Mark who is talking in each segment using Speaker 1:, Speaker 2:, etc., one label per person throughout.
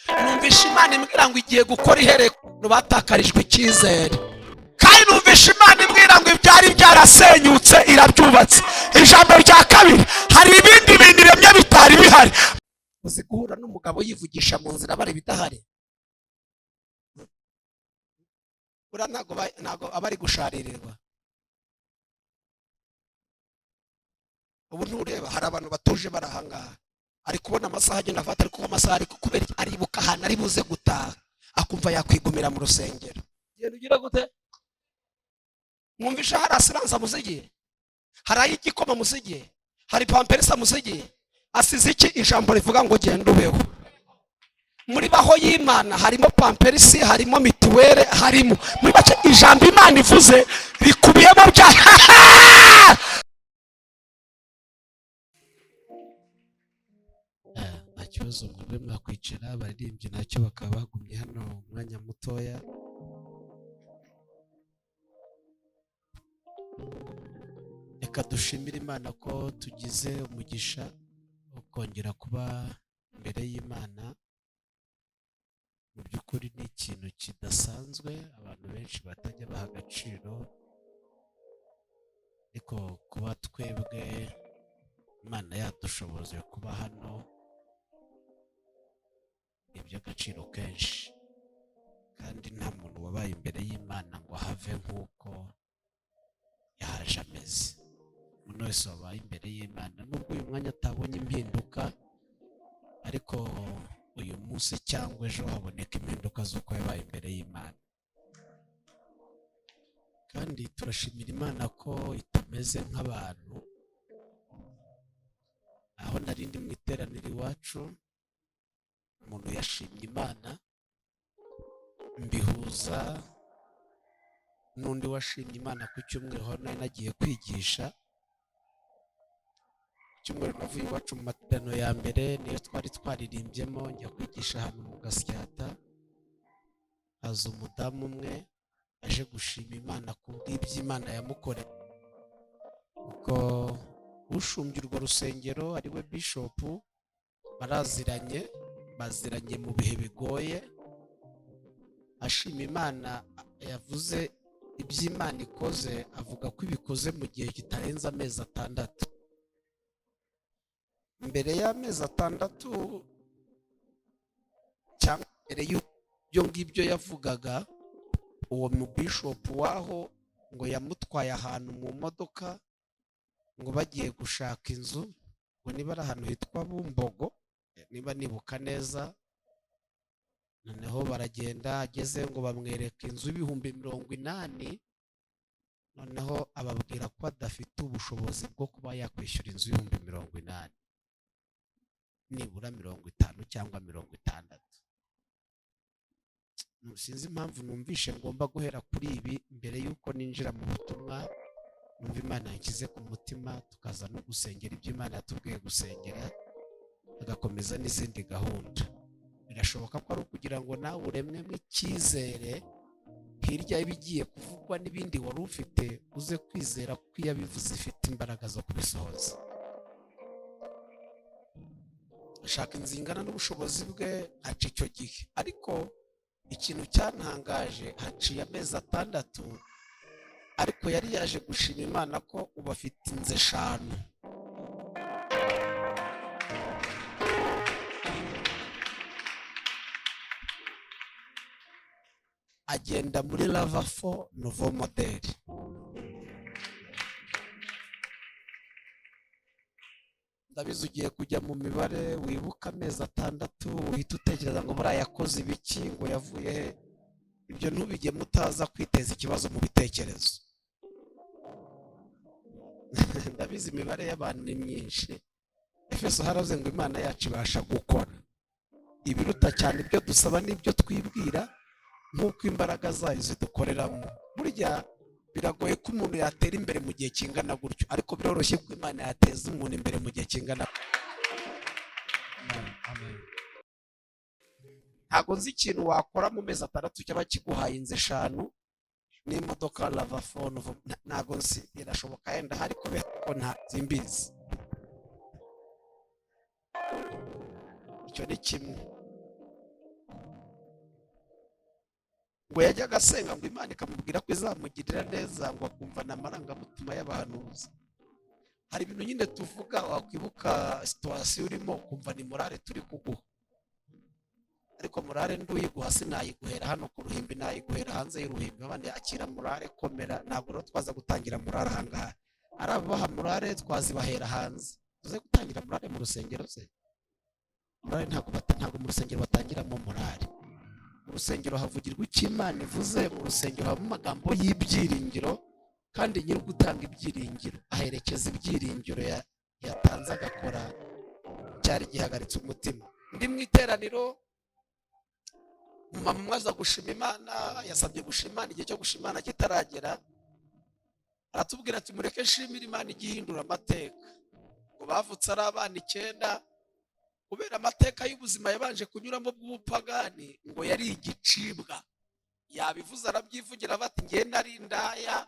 Speaker 1: Numvisha Imana imbwira ngo igiye gukora ihereye ku bantu batakarijwe icyizere, kandi numvisha Imana imbwira ngo ibyari byarasenyutse irabyubatse. Ijambo rya kabiri, hari ibindi bintu iremye bitari bihari. Uzi guhura n'umugabo yivugisha mu nzira bari ibidahari? Buriya ntabwo aba ari gusharirirwa. Ubu ntureba hari abantu batuje bari ahangaha, ari kubona amasaha agenda afata, ariko amasaha ari kubera iki? Aribuka ahantu ari buze gutaha, akumva yakwigumira mu rusengero. Genda ugira gute? Mwumvisha hari asiranse amusigiye, hari ay'igikoma amusigiye, hari pamperisi amusigiye, asize iki? Ijambo rivuga ngo genda ubeho. Muri baho y'Imana harimo pamperisi, harimo mituweli, harimo muri make ijambo Imana ivuze rikubiyemo bya. Nta kibazo, mube mwakwicara. Abaririmbyi ntacyo bakaba bagumye hano umwanya mutoya. Reka dushimire Imana ko tugize umugisha wo kongera kuba imbere y'Imana. Mu by'ukuri ni ikintu kidasanzwe abantu benshi batajya baha agaciro, ariko kuba twebwe Imana yadushoboje kuba hano ni iby'agaciro kenshi, kandi nta muntu wabaye imbere y'Imana ngo ahave nk'uko yahaje ameze. Umuntu wese wabaye imbere y'Imana, nubwo uyu mwanya atabonye impinduka, ariko uyu munsi cyangwa ejo haboneka impinduka z'uko yabaye imbere y'Imana. Kandi turashimira Imana ko itameze nk'abantu. Aho nari ndi mu iteraniro iwacu, umuntu yashimye Imana, mbihuza n'undi washimye Imana ku cyumweru, aho nari nagiye kwigisha. Ku cyumweru navuye iwacu mu materaniro ya mbere, niyo twari twaririmbyemo, njya kwigisha ahantu mu Gasyata. Haza umudamu umwe aje gushima Imana ku bw'iby'Imana yamukoreye, kuko ushumbye urwo rusengero ariwe bishopu baraziranye, baziranye mu bihe bigoye. Ashima Imana, yavuze iby'Imana ikoze, avuga ko ibikoze mu gihe kitarenze amezi 6. Mbere y'amezi 6 cyangwa mbere y'ibyo ngibyo yavugaga, uwo mubishopu waho ngo yamutwaye ahantu mu modoka, ngo bagiye gushaka inzu, ngo niba ari ahantu hitwa Bumbogo niba nibuka neza. Noneho baragenda, ageze ngo bamwereka inzu 80,000, noneho ababwira ko adafite ubushobozi bwo kuba yakwishyura inzu 80,000, nibura 50 cyangwa 60. Sinzi impamvu numvishe ngomba guhera kuri ibi mbere y'uko ninjira mu butumwa. Numva Imana yanshyize ku mutima, tukaza no gusengera ibyo Imana yatubwiye gusengera, tugakomeza n'izindi gahunda. Birashoboka ko ari ukugira ngo nawe uremwemo icyizere hirya y'ibigiye kuvugwa n'ibindi wari ufite, uze kwizera ko iyo abivuze ifite imbaraga zo kubisohoza. Ashaka inzu ingana n'ubushobozi bwe, aca icyo gihe. Ariko ikintu cyantangaje, haciye amezi 6, ariko yari yaje gushima Imana ko ubu afite inzu 5. Agenda muri Rava 4 nouveau model. Ndabizi ugiye kujya mu mibare, wibuka amezi 6, uhita utekereza ngo buriya yakoze ibiki, ngo yavuye he. Ibyo ntubijye mutaza kwiteza ikibazo mu bitekerezo. Ndabizi imibare y'abantu ni myinshi. Efeso haravuze ngo Imana yacu ibasha gukora ibiruta cyane ibyo dusaba n'ibyo twibwira, nk'uko imbaraga zayo zidukoreramo. Burya biragoye ko umuntu yatera imbere mu gihe kingana gutyo, ariko biroroshye ko Imana yateza umuntu imbere mu gihe kingana.
Speaker 2: Amen.
Speaker 1: Ntabwo nzi ikintu wakora mu mezi 6 cyaba kiguhaye inzu 5 n'imodoka Rava 4. Ntabwo nzi, birashoboka yenda hari kubera ko nta simbizi. Icyo ni kimwe. Ngo yajyaga asenga ngo Imana ikamubwira ko izamugirira neza, ngo akumva ni amarangamutima y'abahanuzi. Hari ibintu nyine tuvuga, wakwibuka situation urimo ukumva ni morale turi kuguha, ariko morale nduyiguha sinayiguhera hano ku ruhimbi, nayiguhera hanze y'uruhimbi. Abandi akira morale, komera. Ntabwo rero twaza gutangira morale ahangaha. Ari ababaha morale twazibahera hanze, tuze gutangira morale mu rusengero se? Morale ntabwo mu rusengero batangiramo morale. Mu rusengero havugirwa icyo Imana ivuze. Mu rusengero habamo amagambo y'ibyiringiro, kandi nyiri gutanga ibyiringiro aherekeza ibyiringiro yatanze, agakora cyari gihagaritse umutima. Ndi mu iteraniro, mama umwe aza gushima Imana. Yasabye gushima Imana igihe cyo gushima Imana kitaragera. Aratubwira ati: "Mureke nshimire Imana igihindura amateka." Ngo bavutse ari abana 9. Kubera amateka y'ubuzima yabanje kunyuramo bw'ubupagani, ngo yari igicibwa. Yabivuze, arabyivugira, bati: "Ngiye nari indaya,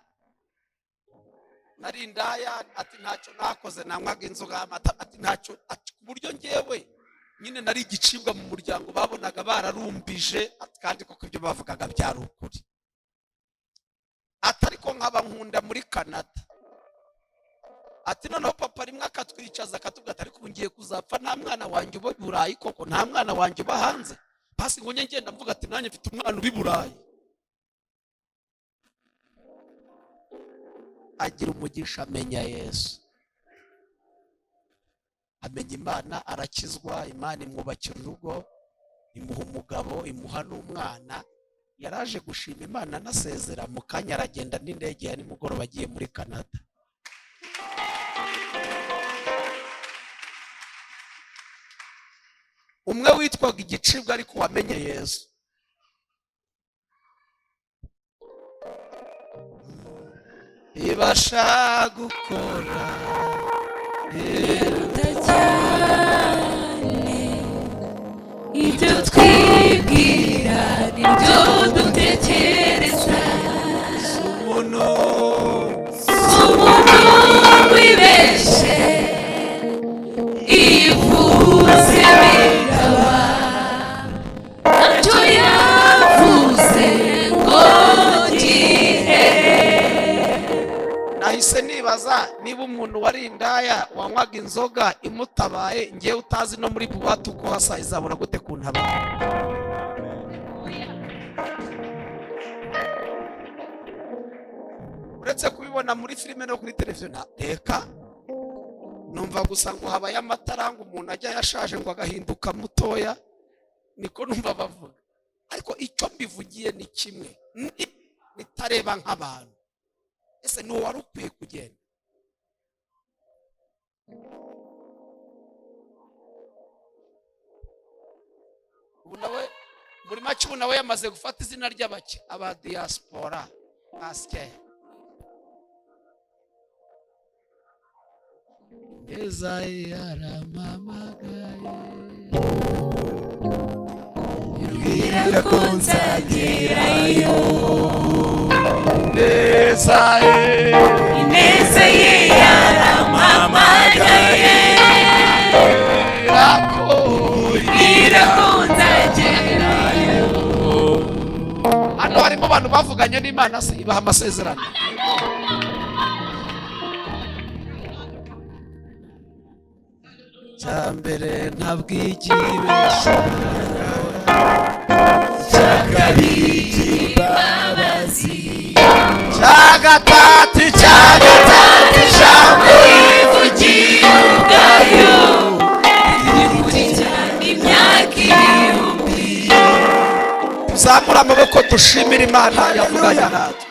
Speaker 1: nari indaya." Ati: "Ntacyo nakoze, nanywaga inzoga, amata." Ati: "Ntacyo." Ati: "Ku buryo ngewe nyine nari igicibwa mu muryango, babonaga bararumbije." Ati: "Kandi koko ibyo bavugaga byari ukuri." Ati: "Ariko nkaba nkunda muri Canada." Ati: "Noneho papa rimwe akatwicaza, akatubwira ati: 'Ariko ubu ngiye kuzapfa nta mwana wanjye uba i Burayi koko, nta mwana wanjye uba hanze?' Basi ngo njye ngenda mvuga ati nanjye mfite umwana uba i Burayi." Agira umugisha, amenya Yesu, amenya Imana, arakizwa. Imana imwubakira urugo, imuha umugabo, imuha n'umwana. Yaraje gushima Imana anasezera. Mu kanya aragenda n'indege ya nimugoroba, agiye muri Canada. Umwe witwaga igicibwa ariko wamenye Yesu. Ibasha gukora
Speaker 2: biruta cyane ibyo twibwira n'ibyo dutekereza.
Speaker 1: Umuntu
Speaker 2: Si umuntu wibeshe, ivuze bikaba, ntacyo yavuze ngo gihe.
Speaker 1: Nahise nibaza niba umuntu wari indaya, wanywaga inzoga, imutabaye, ngewe utazi no muri boîte uko hasa, izabura gute kuntabara? Uretse kubibona muri filime no kuri televiziyo, reka numva gusa ngo habaye amatara, ngo umuntu ajya yashaje ngo agahinduka mutoya, niko numva bavuga. Ariko icyo mbivugiye ni kimwe: nitareba nk'abantu, ese ni wari ukwiye kugenda? Ubu nawe muri make, ubu nawe yamaze gufata izina ry'abake, aba diaspora asike Ezayi yarampamagaye.
Speaker 2: Mbwira ko nzagerayo.
Speaker 1: Neza ye.
Speaker 2: Ineza ye yarampamagaye.
Speaker 1: Ako.
Speaker 2: Mbwira ko nzagerayo.
Speaker 1: Hano harimo abantu bavuganye n'Imana se, ibaha amasezerano. Cya mbere, ntabwo igibesha.
Speaker 2: Cya kabiri, imbabazi.
Speaker 1: Cya gatatu, icya gatatu, ijambo
Speaker 2: Yivugiye ubwayo igihugu cyane imyaka 1000.
Speaker 1: Tuzamure amaboko dushimire Imana yavuganye natwe.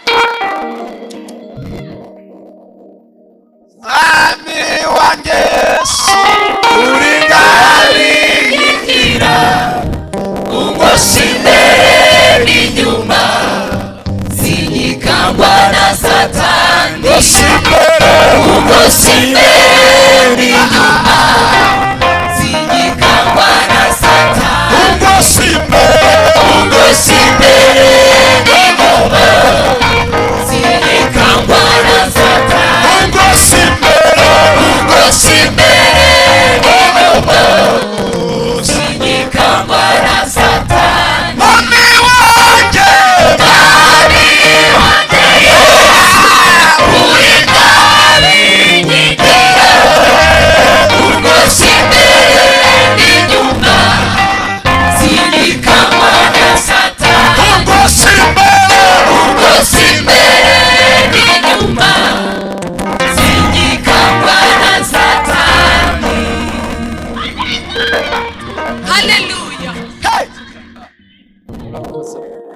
Speaker 1: Mwami wanjye Yesu, uri ngari.
Speaker 2: Ngira ungoshi imbere n'inyuma, sinyikangwa na Satani. Ungoshi imbere n'inyuma, sinyikangwa na Satani. Ungoshi imbere n'inyuma, sinyikangwa na Satani. Ungoshi imbere n'inyuma, sinyikangwa.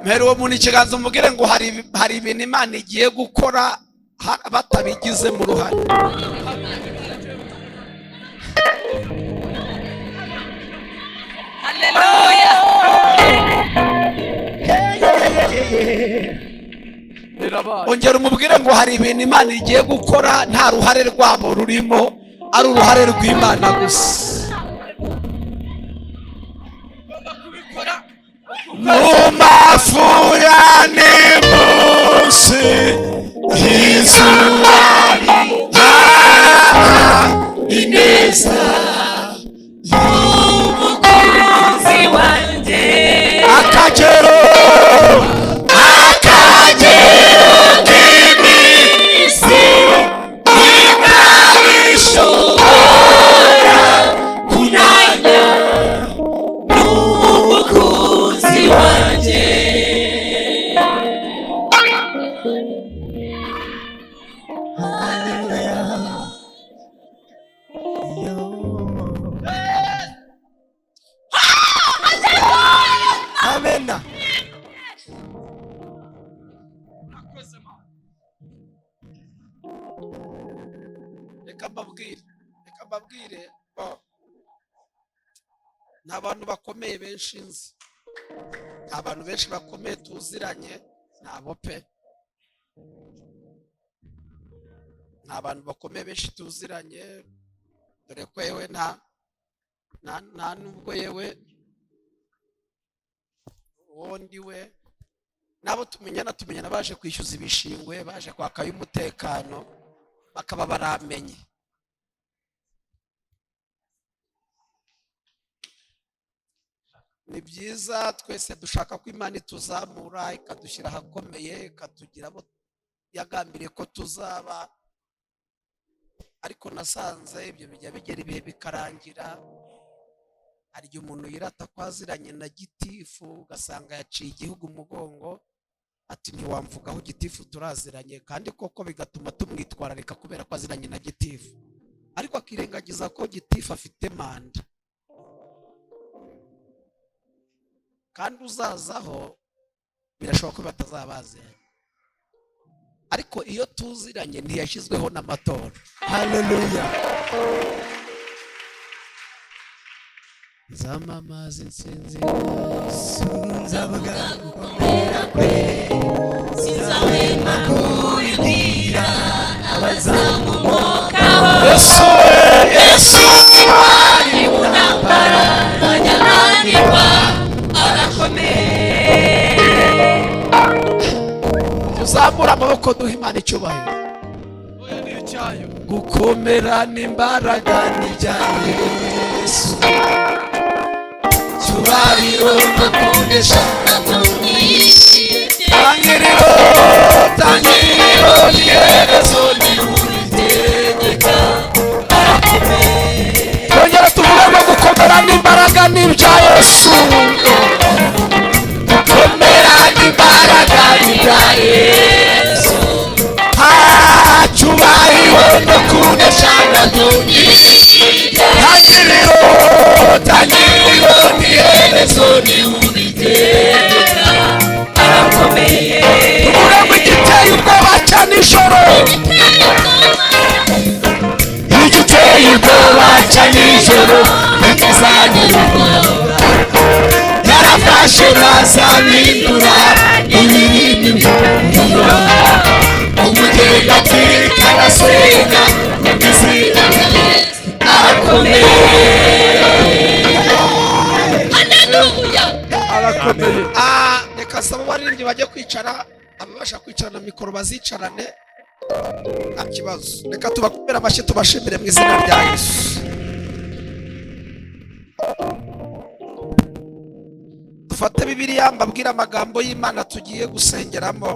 Speaker 1: Mpera uwo muntu ikiganza, umubwire ngo hari ibintu Imana igiye gukora batabigizemo uruhare.
Speaker 2: Haleluya.
Speaker 3: Birabaye.
Speaker 1: Ongera umubwire ngo hari ibintu Imana igiye gukora nta ruhare rwabo rurimo, ari uruhare rw'Imana gusa. Mu mafura ni munsi y'izuba, ineza
Speaker 2: Umukunzi wanjye.
Speaker 1: Akagero, akagero k'iminsi ntikabishobora kunanya.
Speaker 2: Umukunzi wanjye.
Speaker 4: Amena.
Speaker 1: Reka mbabwire, reka mbabwire, oh. Nta bantu bakomeye benshi nzi, nta bantu benshi bakomeye tuziranye, ntabo pe. Nta bantu bakomeye benshi tuziranye, dore ko yewe nta nubwo yewe uwo ndi we nabo tumenyana baje kwishyuza ibishingwe, baje kwakayo umutekano, bakaba baramenye. Ni byiza, twese dushaka ko Imana ituzamura, ikadushyira ahakomeye, ikatugira abo yagambiriye ko tuzaba, ariko nasanze ibyo bijya bigera ibihe bikarangira. Hari igihe umuntu yirata ko aziranye na gitifu, ugasanga yaciye igihugu umugongo, ati ntiwamvugaho gitifu turaziranye, kandi koko bigatuma tumwitwararika kubera ko aziranye na gitifu, ariko akirengagiza ko gitifu afite manda, kandi uzazaho birashoboka ko batazabaziranye, ariko iyo tuziranye ntiyashyizweho n'amatora.
Speaker 4: Haleluya.
Speaker 1: Nzamamaza intsinzi.
Speaker 4: Nzavuga gukomera kwe,
Speaker 2: Sinzahwema kubibwira abazamukomokaho.
Speaker 1: Yesu, Yesu.
Speaker 2: Ari mu ntambara ntajya, arakomeye.
Speaker 1: Tuzamure amaboko duhe Imana icyubahiro.
Speaker 3: Oya, ni icyayo.
Speaker 1: Gukomera n'imbaraga ni ibya Yesu, cyubahiro no kunesha. Tangiriro, tangiriro n'iherezo ni Uwiteka. Twongere tuvuge ngo gukomera n'imbaraga ni ibya Yesu, gukomera n'imbaraga ni ibya Yesu, cyubahiro no kunesha nabyo. Tangiriro, tangiriro n'iherezo ni Uwiteka.
Speaker 2: Arakomeye.
Speaker 1: Tuvuge ngo igiteye ubwoba cya nijoro, igiteye ubwoba cya nijoro ntikizagera ubwoba, yarafashe ntazabindura ibirindi by'umuriro, umugenda atwika arasenga mu izina rya Yesu. Arakomeye.
Speaker 2: Haleluya.
Speaker 3: Arakomeye.
Speaker 1: Reka saba abaririmbyi bajye kwicara, ababasha kwicarana na mikoro bazicarane, nta kibazo. Reka tubakomere amashyi, tubashimire mu izina rya Yesu. Dufate Bibiliya, mbabwire amagambo y'Imana tugiye gusengeramo.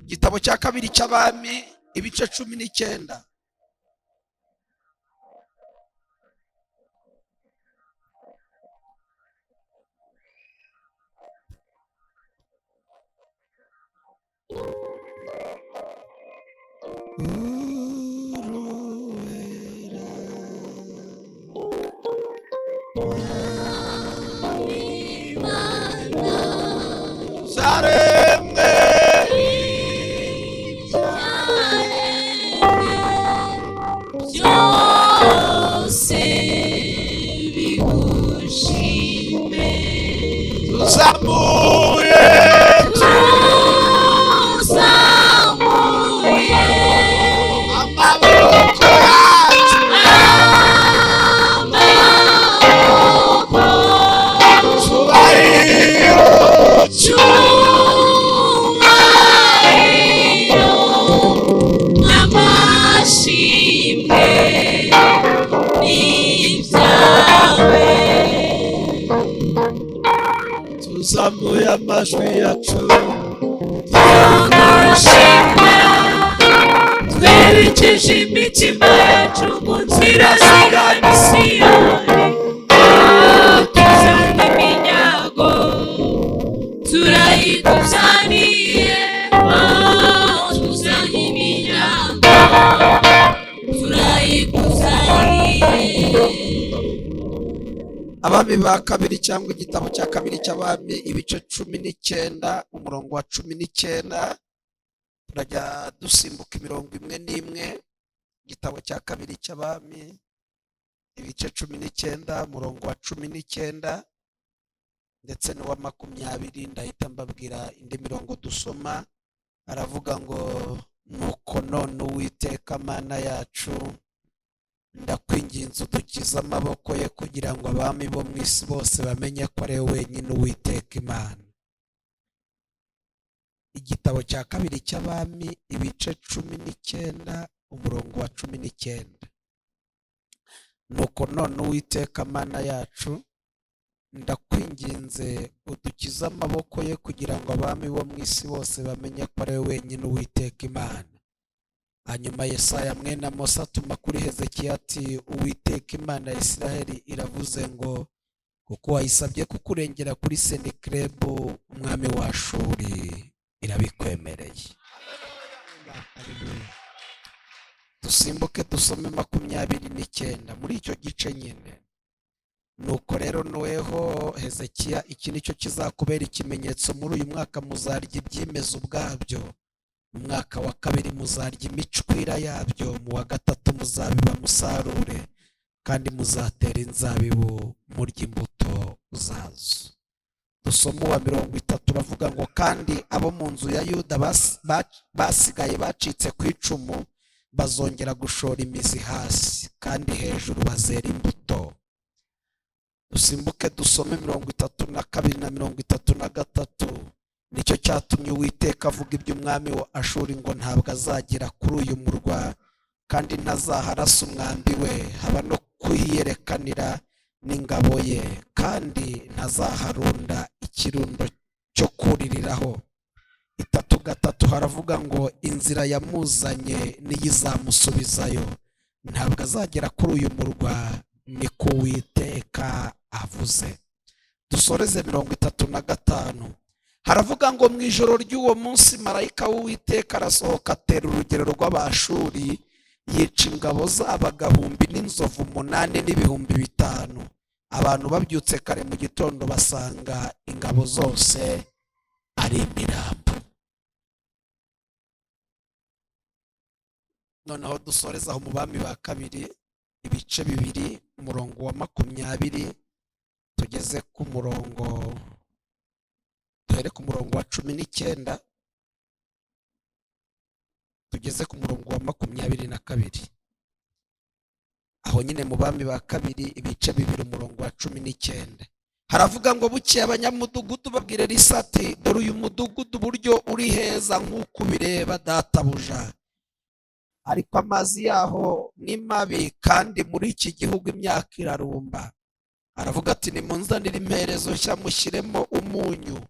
Speaker 1: Igitabo cya kabiri cy'Abami, ibice 19. Uruwera. Zaremwe
Speaker 2: Byose bigushime.
Speaker 1: Tuzamuye
Speaker 2: Tuzamuye
Speaker 1: amaboko yacu, cyubahiro,
Speaker 2: cyubahiro n'amashimwe n'ibyawe.
Speaker 1: Tuzamuye amajwi yacu,
Speaker 2: Tugushima twerekeje imitima yacu mu nzira zigana i Siyoni. Tuzanye iminyago turayikuzaniye, tuzanye iminyago turayikuzaniye.
Speaker 1: Abami ba kabiri, cyangwa igitabo cya kabiri cy'Abami, ibice 19, umurongo wa 19. Turajya dusimbuka imirongo imwe n'imwe. Igitabo cya kabiri cy'Abami, ibice 19, umurongo wa 19 ndetse n'uwa 20. Ndahita mbabwira indi mirongo dusoma. Aravuga ngo: "Nuko none, Uwiteka Mana yacu, ndakwinginze udukize amaboko ye, kugira ngo abami bo mu isi bose bamenye ko ari we wenyine Uwiteka Imana." Igitabo cya kabiri cy'Abami, ibice 19, umurongo wa 19: "Nuko none, Uwiteka Mana yacu, ndakwinginze udukize amaboko ye, kugira ngo abami bo mu isi bose bamenye ko ari we wenyine Uwiteka Imana." Hanyuma Yesaya mwene Amosi atuma kuri Hezekiya ati: "Uwiteka Imana ya Isiraheli iravuze ngo kuko wayisabye kukurengera kuri Senikerebu umwami wa Ashuri, irabikwemereye." Dusimbuke dusome 29 muri icyo gice nyine. "Nuko rero noweho Hezekiya, iki nicyo kizakubera ikimenyetso: muri uyu mwaka muzarya ibyimeza ubwabyo, mu mwaka wa kabiri muzarya imicwira yabyo, mu wa gatatu muzabiba musarure, kandi muzatera inzabibu murya imbuto zazo." Dusome uwa 30. Uravuga ngo: "Kandi abo mu nzu ya Yuda basigaye bacitse ku icumu bazongera gushora imizi hasi, kandi hejuru bazera imbuto." Dusimbuke dusome 32 na 33. "Nicyo cyatumye Uwiteka avuga iby'umwami wa Ashuri ngo ntabwo azagera kuri uyu murwa, kandi ntazaharasa umwambi we, haba no kuhiyerekanira n'ingabo ye, kandi ntazaharunda ikirundo cyo kuririraho." 33 haravuga ngo: "Inzira yamuzanye niyo izamusubizayo, ntabwo azagera kuri uyu murwa, niko Uwiteka avuze." Dusoreze 35. Haravuga ngo: "Mu ijoro ry'uwo munsi marayika w'Uwiteka arasohoka, atera urugero rw'Abashuri, yica ingabo zabo agahumbi n'inzovu umunani n'ibihumbi bitanu. Abantu babyutse kare mu gitondo basanga ingabo zose ari imirambo." Noneho dusoreze aho mu Bami ba kabiri, ibice 2, umurongo wa 20, tugeze ku murongo, duhere ku murongo wa 19 tugeze ku murongo wa 22. Aho nyine mu Bami ba kabiri, ibice 2, umurongo wa 19, haravuga ngo: "Bukeye abanyamudugudu babwira Elisa ati: 'Dore uyu mudugudu uburyo uri heza nk'uko ubireba, databuja, ariko amazi yaho ni mabi, kandi muri iki gihugu imyaka irarumba.' Aravuga ati: 'Nimunzanire imperezo nshya, mushyiremo umunyu.'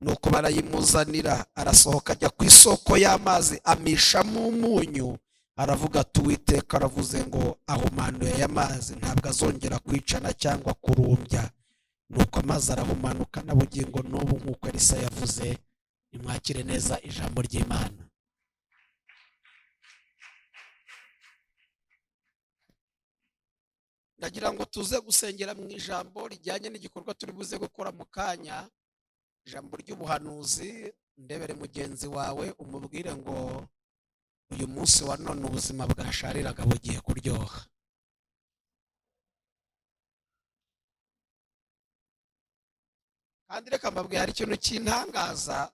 Speaker 1: Nuko barayimuzanira. Arasohoka ajya ku isoko y'amazi, amishamo umunyu, aravuga ati: 'Uwiteka aravuze ngo ahumanuye aya mazi, ntabwo azongera kwicana cyangwa kurumbya.' Nuko amazi arahumanuka na bugingo n'ubu, nk'uko Elisa yavuze." Nimwakire neza ijambo ry'Imana. Ndagira ngo tuze gusengera mu ijambo rijyanye n'igikorwa turi buze gukora mu kanya, ijambo ry'ubuhanuzi. Ndebere mugenzi wawe umubwire ngo uyu munsi wa none ubuzima bwashariraga bugiye kuryoha. Kandi reka mbabwire, hari ikintu kintangaza.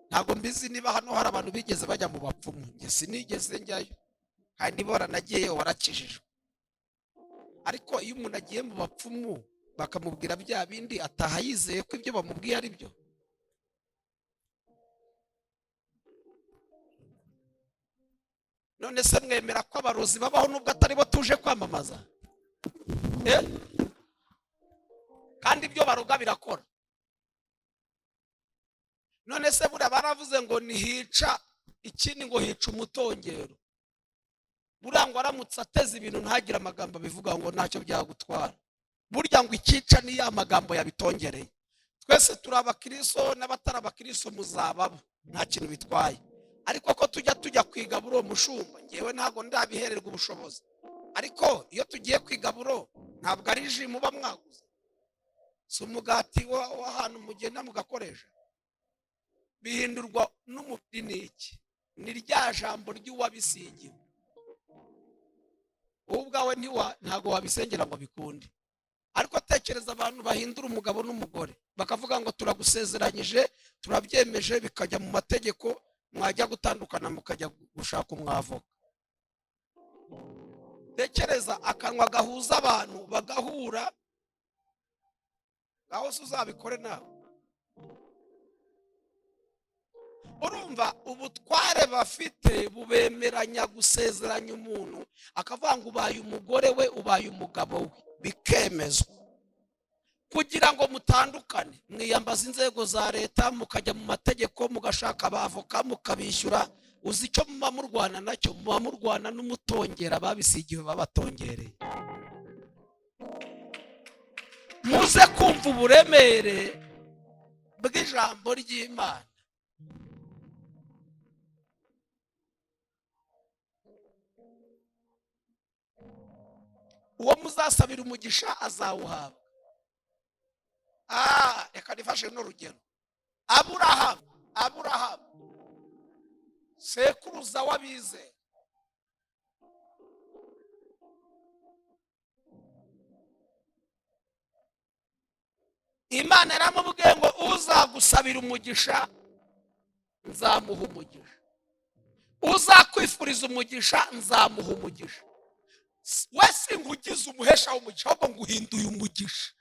Speaker 1: Ntabwo mbizi niba hano hari abantu bigeze bajya mu bapfumu. Njye sinigeze njyayo, kandi niba waranagiyeyo warakijijwe. Ariko iyo umuntu agiye mu bapfumu bakamubwira bya bindi, ataha yizeye ko ibyo bamubwiye ari byo. None se mwemera ko abarozi babaho nubwo atari bo tuje kwamamaza? Kandi ibyo baroga birakora. None se buriya baravuze ngo ntihica ikindi, ngo hica umutongero. Buriya ngo aramutse ateze ibintu ntagire amagambo abivuga ngo ntacyo byagutwara. Burya ngo ikica ni ya magambo yabitongereye. Twese turi abakristo, n'abatari abakristo muzababo, nta kintu bitwaye. Ariko ko tujya kwigaburo mushumba, ngewe ntabwo ndabihererwa ubushobozi. Ariko iyo tugiye kwigaburo ntabwo ari ji muba mwaguze, si umugati w'ahantu mugenda mugakoresha. Bihindurwa n'umubiri ni iki? Ni rya jambo ry'uwabisigiwe. Wowe ubwawe ntabwo wabisengera ngo bikunde. Ariko tekereza abantu bahindura umugabo n'umugore bakavuga ngo turagusezeranyije, turabyemeje, bikajya mu mategeko, mwajya gutandukana mukajya gushaka umwavoka. Tekereza akanwa gahuza abantu bagahura, aho se uzabikore nawe. Urumva ubutware bafite bubemeranya gusezeranya umuntu, akavuga ngo ubaye umugore we, ubaye umugabo we, bikemezwa. Kugira ngo mutandukane mwiyambaza inzego za leta, mukajya mu mategeko, mugashaka abavoka, mukabishyura. Uzi icyo muba murwana nacyo? Muba murwana n'umutongera babisigiwe babatongereye. Muze kumva uburemere bw'ijambo ry'Imana. Uwo muzasabira umugisha azawuhabwa. Reka nifashe n'urugero. Aburahamu sekuruza w'abizera, Imana yaramubwiye ngo uzagusabira umugisha nzamuha umugisha, uzakwifuriza umugisha nzamuha umugisha. Wese ngugize umuhesha w'umugisha, ahubwo nguhinduye umugisha.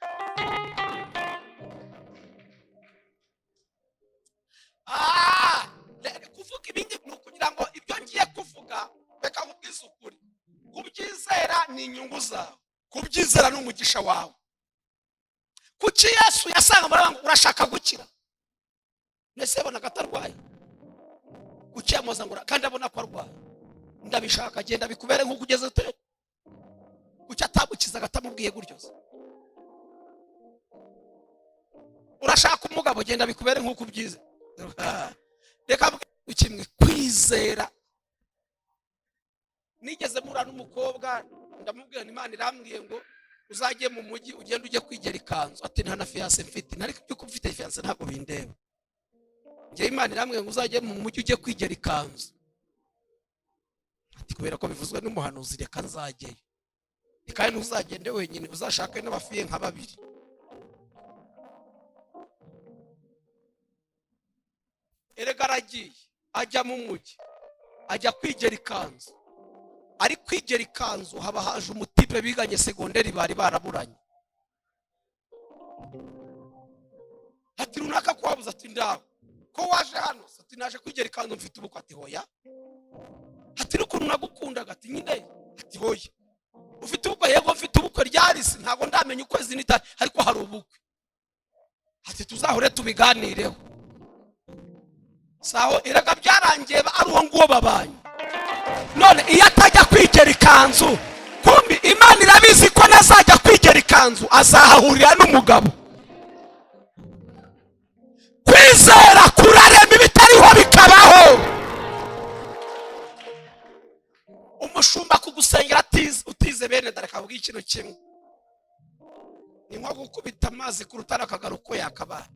Speaker 1: Kuvuga ibindi ni ukugira ngo ibyo ngiye kuvuga reka nkubwize ukuri. Kubyizera ni inyungu zawe, kubyizera ni umugisha wawe. Kuki Yesu yasanga muri ngo urashaka gukira? Mbese yabonaga atarwaye? Kuki yamuza ngo kandi abona ko arwaye? Ndabishaka, genda bikubere nk'uko ugeze ute. Kuki atamukizaga atamubwiye gutyo se? Urashaka umugabo, genda bikubere nk'uko ubyize. Reka kimwe kwizera. Nigeze mura n'umukobwa ndamubwira Imana irambwiye ngo uzajye mu mujyi ugende ujye kwigera ikanzu. Ati nta na fiancé mfite. Ariko ibyo mfite fiancé ntabwo bindeba. Njye Imana irambwiye ngo uzajye mu mujyi ujye kwigera ikanzu. Ati kubera ko bivuzwe n'umuhanuzi reka nzajyeyo. Kandi ntuzagende wenyine, uzashake n'abafiye nka babiri. Erega aragiye ajya mu mujyi ajya kwigera ikanzu. Ari kwigera ikanzu haba haje umutipe biganye segonderi bari baraburanye. Ati runaka ko wabuze? Ati ndawe ko waje hano? Ati naje kwigera ikanzu mfite ubukwe. Ati hoya. Ati n'ukuntu nagukundaga? Ati nyine. Ati hoya. Ufite ubukwe? Yego mfite ubukwe. Ryarisi ntabwo ndamenya ukwezi n'itari, ariko hari ubukwe. Ati tuzahure tubiganireho. Saho erega byarangiye ari uwo nguwo babanye. None iyo atajya kwigera ikanzu, kumbi Imana irabizi ko nazajya kwigera ikanzu azahahurira n'umugabo. Kwizera kurarema ibitariho bikabaho. Umushumba kugusengera Ese bene dore kavuga ikintu kimwe, ni nko gukubita amazi ku rutare akagaruka uko yakabaye.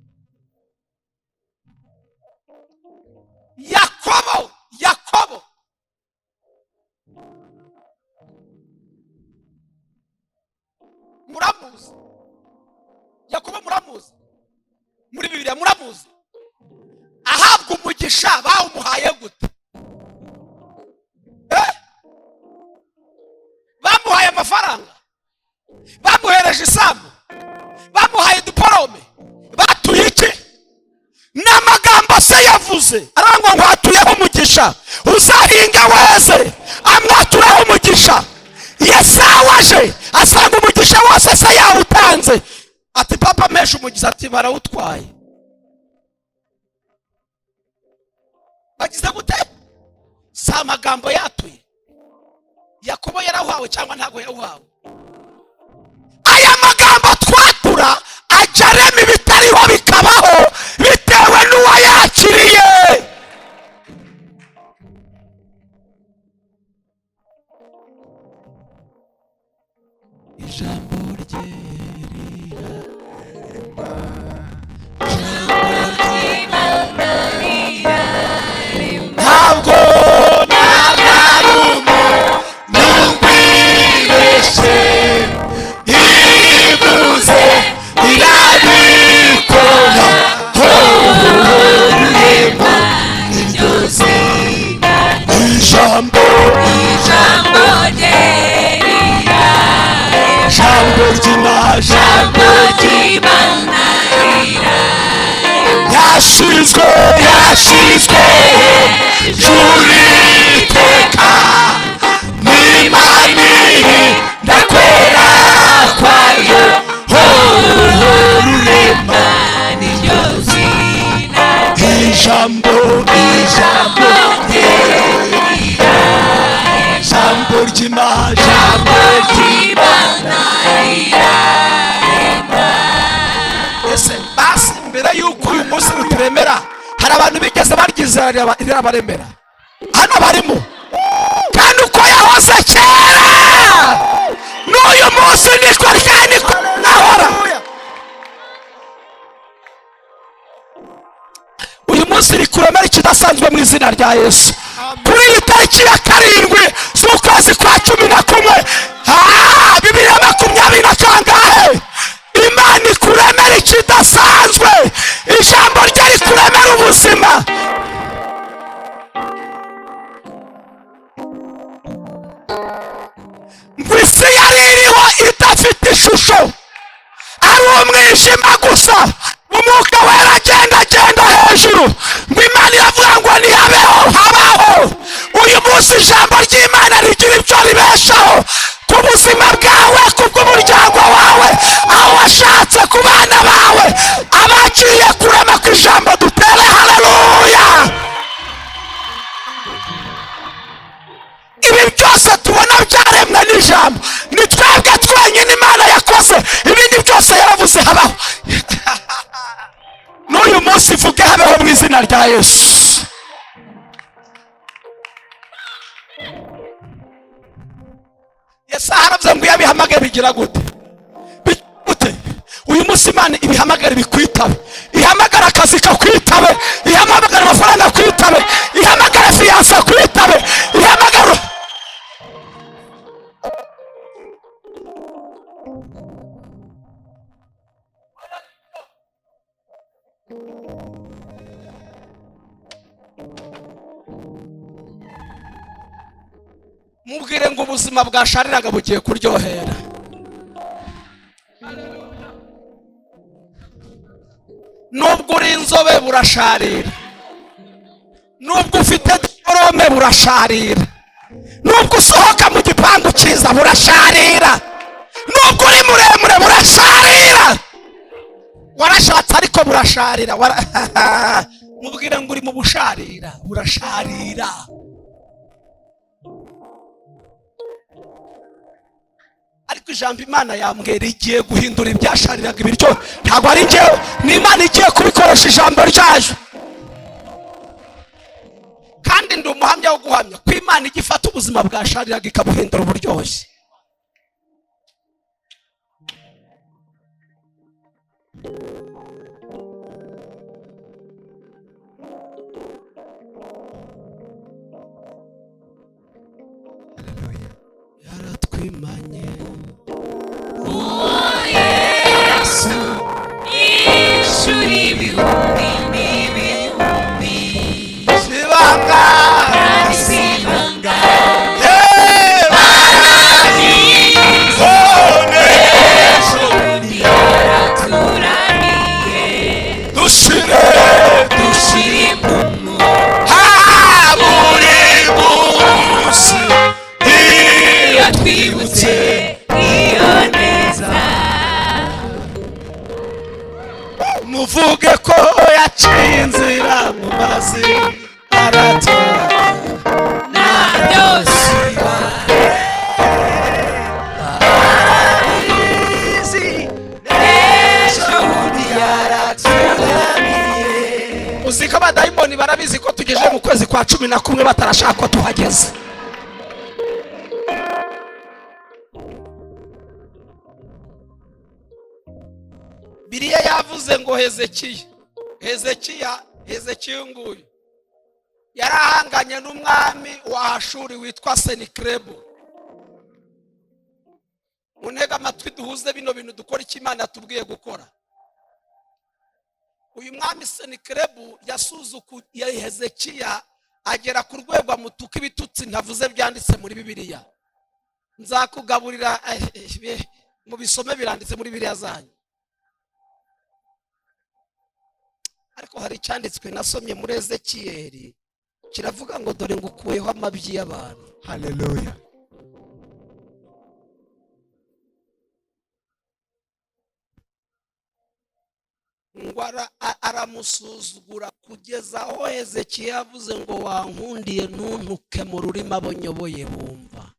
Speaker 1: Yakobo, Yakobo muramuzi, Yakobo muramuzi muri Bibiliya, muramuzi. Ahabwa umugisha bawumuhaye gute? Eh? Bamuhaye amafaranga? Bamuhereje isambu? Bamuhaye diporome? Batuye iki? N'amagambo se yavuze arangwa ngo hatuyeho umugisha, uzahinga weze, amwaturaho umugisha. Yesawu aje asanga umugisha wose se yawutanze, ati: "Papa, mpesha umugisha." Ati: "Barawutwaye." Bagize gute? Si amagambo yatuye? Yakobo yarahawe cyangwa ntabwo yawuhawe? Aya magambo twatura ajya arema ibitariho bikabaho, bitewe n'uwayakiriye.
Speaker 4: Ijambo rye rirarema.
Speaker 1: Ntabwo ntabwo n'ubwibeshye, ivuze irabikora. Rurema ijambo.
Speaker 2: Ijambo rye rirarema.
Speaker 1: Ijambo ry'Imana,
Speaker 2: Ijambo ry'Imana rirarema.
Speaker 1: Yashyizwe, yashyizwe hejuru iteka n'Imana, ndakwera kwayo. Rurema
Speaker 2: Niryo zina.
Speaker 1: Ijambo, ijambo
Speaker 2: rye
Speaker 1: ijambo ry'Imana, ijambo
Speaker 2: ry'Imana rirarema.
Speaker 1: Ese basi mbere y'uko uyu munsi ruturemera, hari abantu bigeze baryizera rirabaremera? Hano barimo. Kandi uko yahoze kera n'uyu munsi niko ryari, niko nahora. Uyu munsi rikuremera ikidasanzwe mu izina rya Yesu. Kuri iyi tariki ya 7 z'ukwezi kwa 11, 2020 na kangahe, Imana ikuremera ikidasanzwe. Ijambo rye rikuremera ubuzima. Ngo isi yari iriho idafite ishusho, ari umwijima gusa, Umwuka Wera agenda agenda hejuru. Ngo Imana iravuga ngo ntihabeho, habaho. Uyu munsi ijambo ry'Imana rigira ibyo ribeshaho ku buzima bwawe, ku bw'umuryango wawe, aho washatse, ku bana bawe. Abagiye kurema ku ijambo, dutere haleluya. Ibi byose tubona byaremwe n'ijambo. Ni twebwe twenyine Imana yakoze, ibindi byose yaravuze habaho. N'uyu munsi ivuge habeho mu izina rya Yesu. Yesu aravuze ngo iyo abihamagaye bigira gute? Bigira gute? Uyu munsi Imana ibihamagara bikwitabe, ihamagara akazi kakwitabe, ihamagara amafaranga akwitabe, ihamagara fiancé akwitabe, ihamagara. Mubwire ngo ubuzima bwashariraga bugiye kuryohera. Nubwo uri inzobe burasharira, nubwo ufite diporome burasharira, nubwo usohoka mu gipangu cyiza burasharira, nubwo uri muremure burasharira, warashatse ariko burasharira. Mubwire ngo uri mu busharira, burasharira. Ariko ijambo Imana yambwira igiye guhindura ibyashariraga ibiryo. Ntabwo ari njyewe, ni Imana igiye kubikoresha ijambo ryayo. Kandi ndi umuhamya wo guhamya ko Imana ijya ifata ubuzima bwashariraga ikabuhindura uburyoshye. Twimanye.
Speaker 2: Uwo Yesu yishura ibihumbi n'ibihumbi.
Speaker 1: Sibanga.
Speaker 2: Kandi sibanga. Yaraturamiye.
Speaker 1: Dushire.
Speaker 2: Dushira impumu.
Speaker 1: Buri munsi.
Speaker 2: Iyo twibutse iyo neza.
Speaker 1: Muvuge ko yaciye inzira mu mazi aratwara.
Speaker 2: Na byose. Ejo bundi yaraturamiye.
Speaker 1: Uzi ko abadayimoni barabizi ko tugeze mu kwezi kwa 11 batarashaka ko tuhageze. Biriya yavuze ngo Hezekiya, Hezekiya, Hezekiya nguyu yarahanganye n'umwami wa Ashuri witwa Senikerebu. Muntege amatwi duhuze bino bintu, dukora icyo Imana yatubwiye gukora. Uyu mwami Senikerebu yasuzukuye Hezekiya, agera ku rwego amutuka ibitutsi ntavuze byanditse muri Bibiliya. Nzakugaburira mu bisome biranditse muri Bibiliya zanyu. Ariko hari icyanditswe nasomye muri Ezekiyeli kiravuga ngo dore ngukuyeho amabyi y'abantu.
Speaker 4: Haleluya.
Speaker 1: Ngo aramusuzugura kugeza aho Hezekiya yavuze ngo wankundiye ntuntuke mu rurimi abo nyoboye bumva.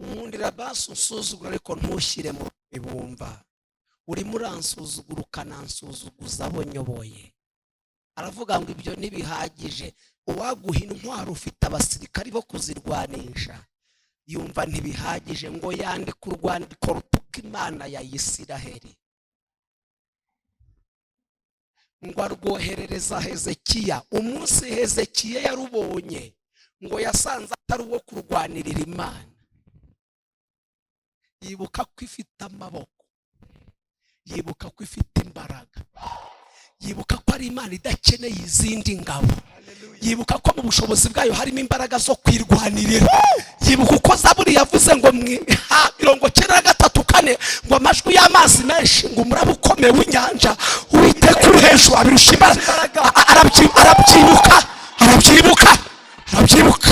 Speaker 1: Nkundira basi unsuzugura, ariko ntushyire mu rurimi bumva. Urimo uransuzugura ukanansuzuguza abo nyoboye. Aravuga ngo ibyo ntibihagije, uwaguha intwaro ufite abasirikari bo kuzirwanisha, yumva ntibihagije, ngo yandike urwandiko rutuka Imana ya Isiraheli, ngo arwoherereza Hezekiya. Umunsi Hezekiya yarubonye, ngo yasanze atari uwo kurwanirira Imana. Yibuka ko ifite amaboko, yibuka ko ifite imbaraga, yibuka ko ari Imana idakeneye izindi ngabo, yibuka ko mu bushobozi bwayo harimo imbaraga zo kwirwanirira, yibuka uko Zaburi yavuze ngo 93:4 ngo amajwi y'amazi menshi, ngo umuraba ukomeye w'inyanja, Uwiteka uri hejuru abirusha imbaraga. Arabyibuka, arabyibuka, arabyibuka,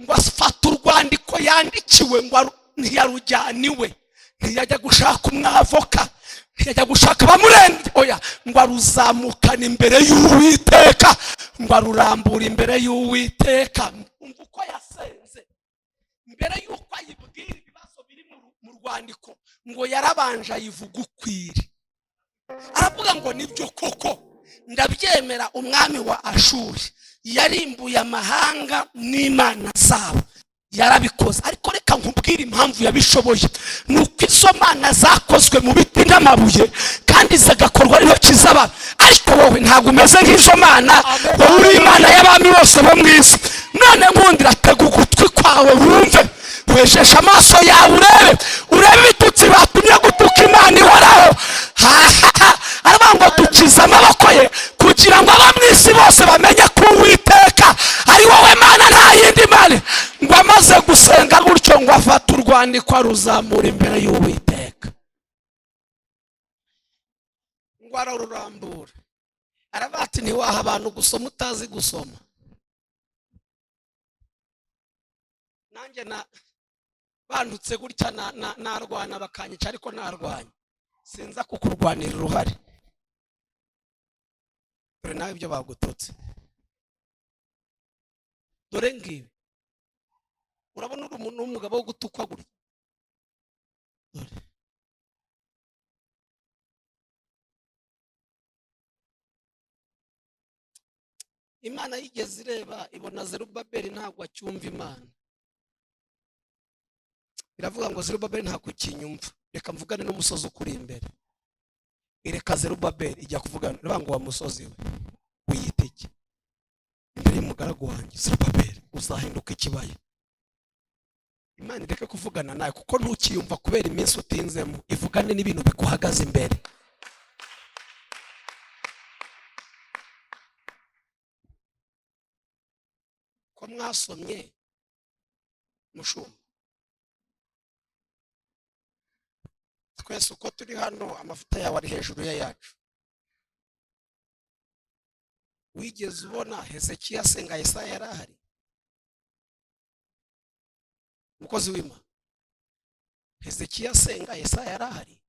Speaker 1: ngo afata urwandiko yandikiwe, ngo ntiyarujyana iwe, ntiyajya gushaka umwavoka, ntiyajya gushaka abamurenge, oya, ngo aruzamukana imbere y'Uwiteka, ngo arurambura imbere y'Uwiteka. Umva uko yasenze mbere y'uko ayibwira ibibazo biri mu rwandiko, ngo yarabanje ayivuga ukwiri. Aravuga ngo nibyo koko ndabyemera, umwami wa Ashuri yarimbuye amahanga n'imana zabo, yarabikoze, ariko reka nkubwire impamvu yabishoboye. Ni uko izo mana zakozwe mu biti n'amabuye kandi zigakorwa n'intoki z'abantu, ariko wowe ntabwo umeze nk'izo mana, wowe uri Imana y'abami bose bo mu isi. None nkundira, tega ugutwi kwawe wumve, wejeshe amaso yawe urebe, urebe ibitutsi batumye gutuka Imana ihoraho. Aravuga ngo dukize amaboko ye kugira ngo abo mu isi bose bamenye ko Uwiteka ari wowe Mana, nta yindi mana. Ngo amaze gusenga gutyo, ngo afate urwandiko aruzamura imbere y'Uwiteka, ngo ararurambura. Aravuga ati ntiwaha abantu gusoma utazi gusoma. Nanjye na bandutse gutya narwana bakanyica, ariko narwanya sinza kukurwanira uruhare. Dore nawe ibyo bagututse, dore ngibi. Urabona uri umuntu w'umugabo wo gutukwa gutya? Dore Imana yigeze ireba ibona Zerubabeli ntabwo acyumva Imana. Iravuga ngo Zerubabeli ntabwo ukinyumva, reka mvugane n'umusozi ukuri imbere. Ireka Zerubabeli ijya kuvugana, iravuga ngo wa musozi we wiyitege imbere y'umugaragu wanjye Zerubabeli, uzahinduka ikibaya. Imana ireke kuvugana nawe kuko ntukiyumva kubera iminsi utinzemo, ivugane n'ibintu bikuhagaze imbere. Ko mwasomye mushumba, twese uko turi hano amavuta yawe ari hejuru yacu. Wigeze ubona Hezekiya asenga Yesaya yari ahari? Umukozi w'Imana Hezekiya asenga Yesaya yari ahari?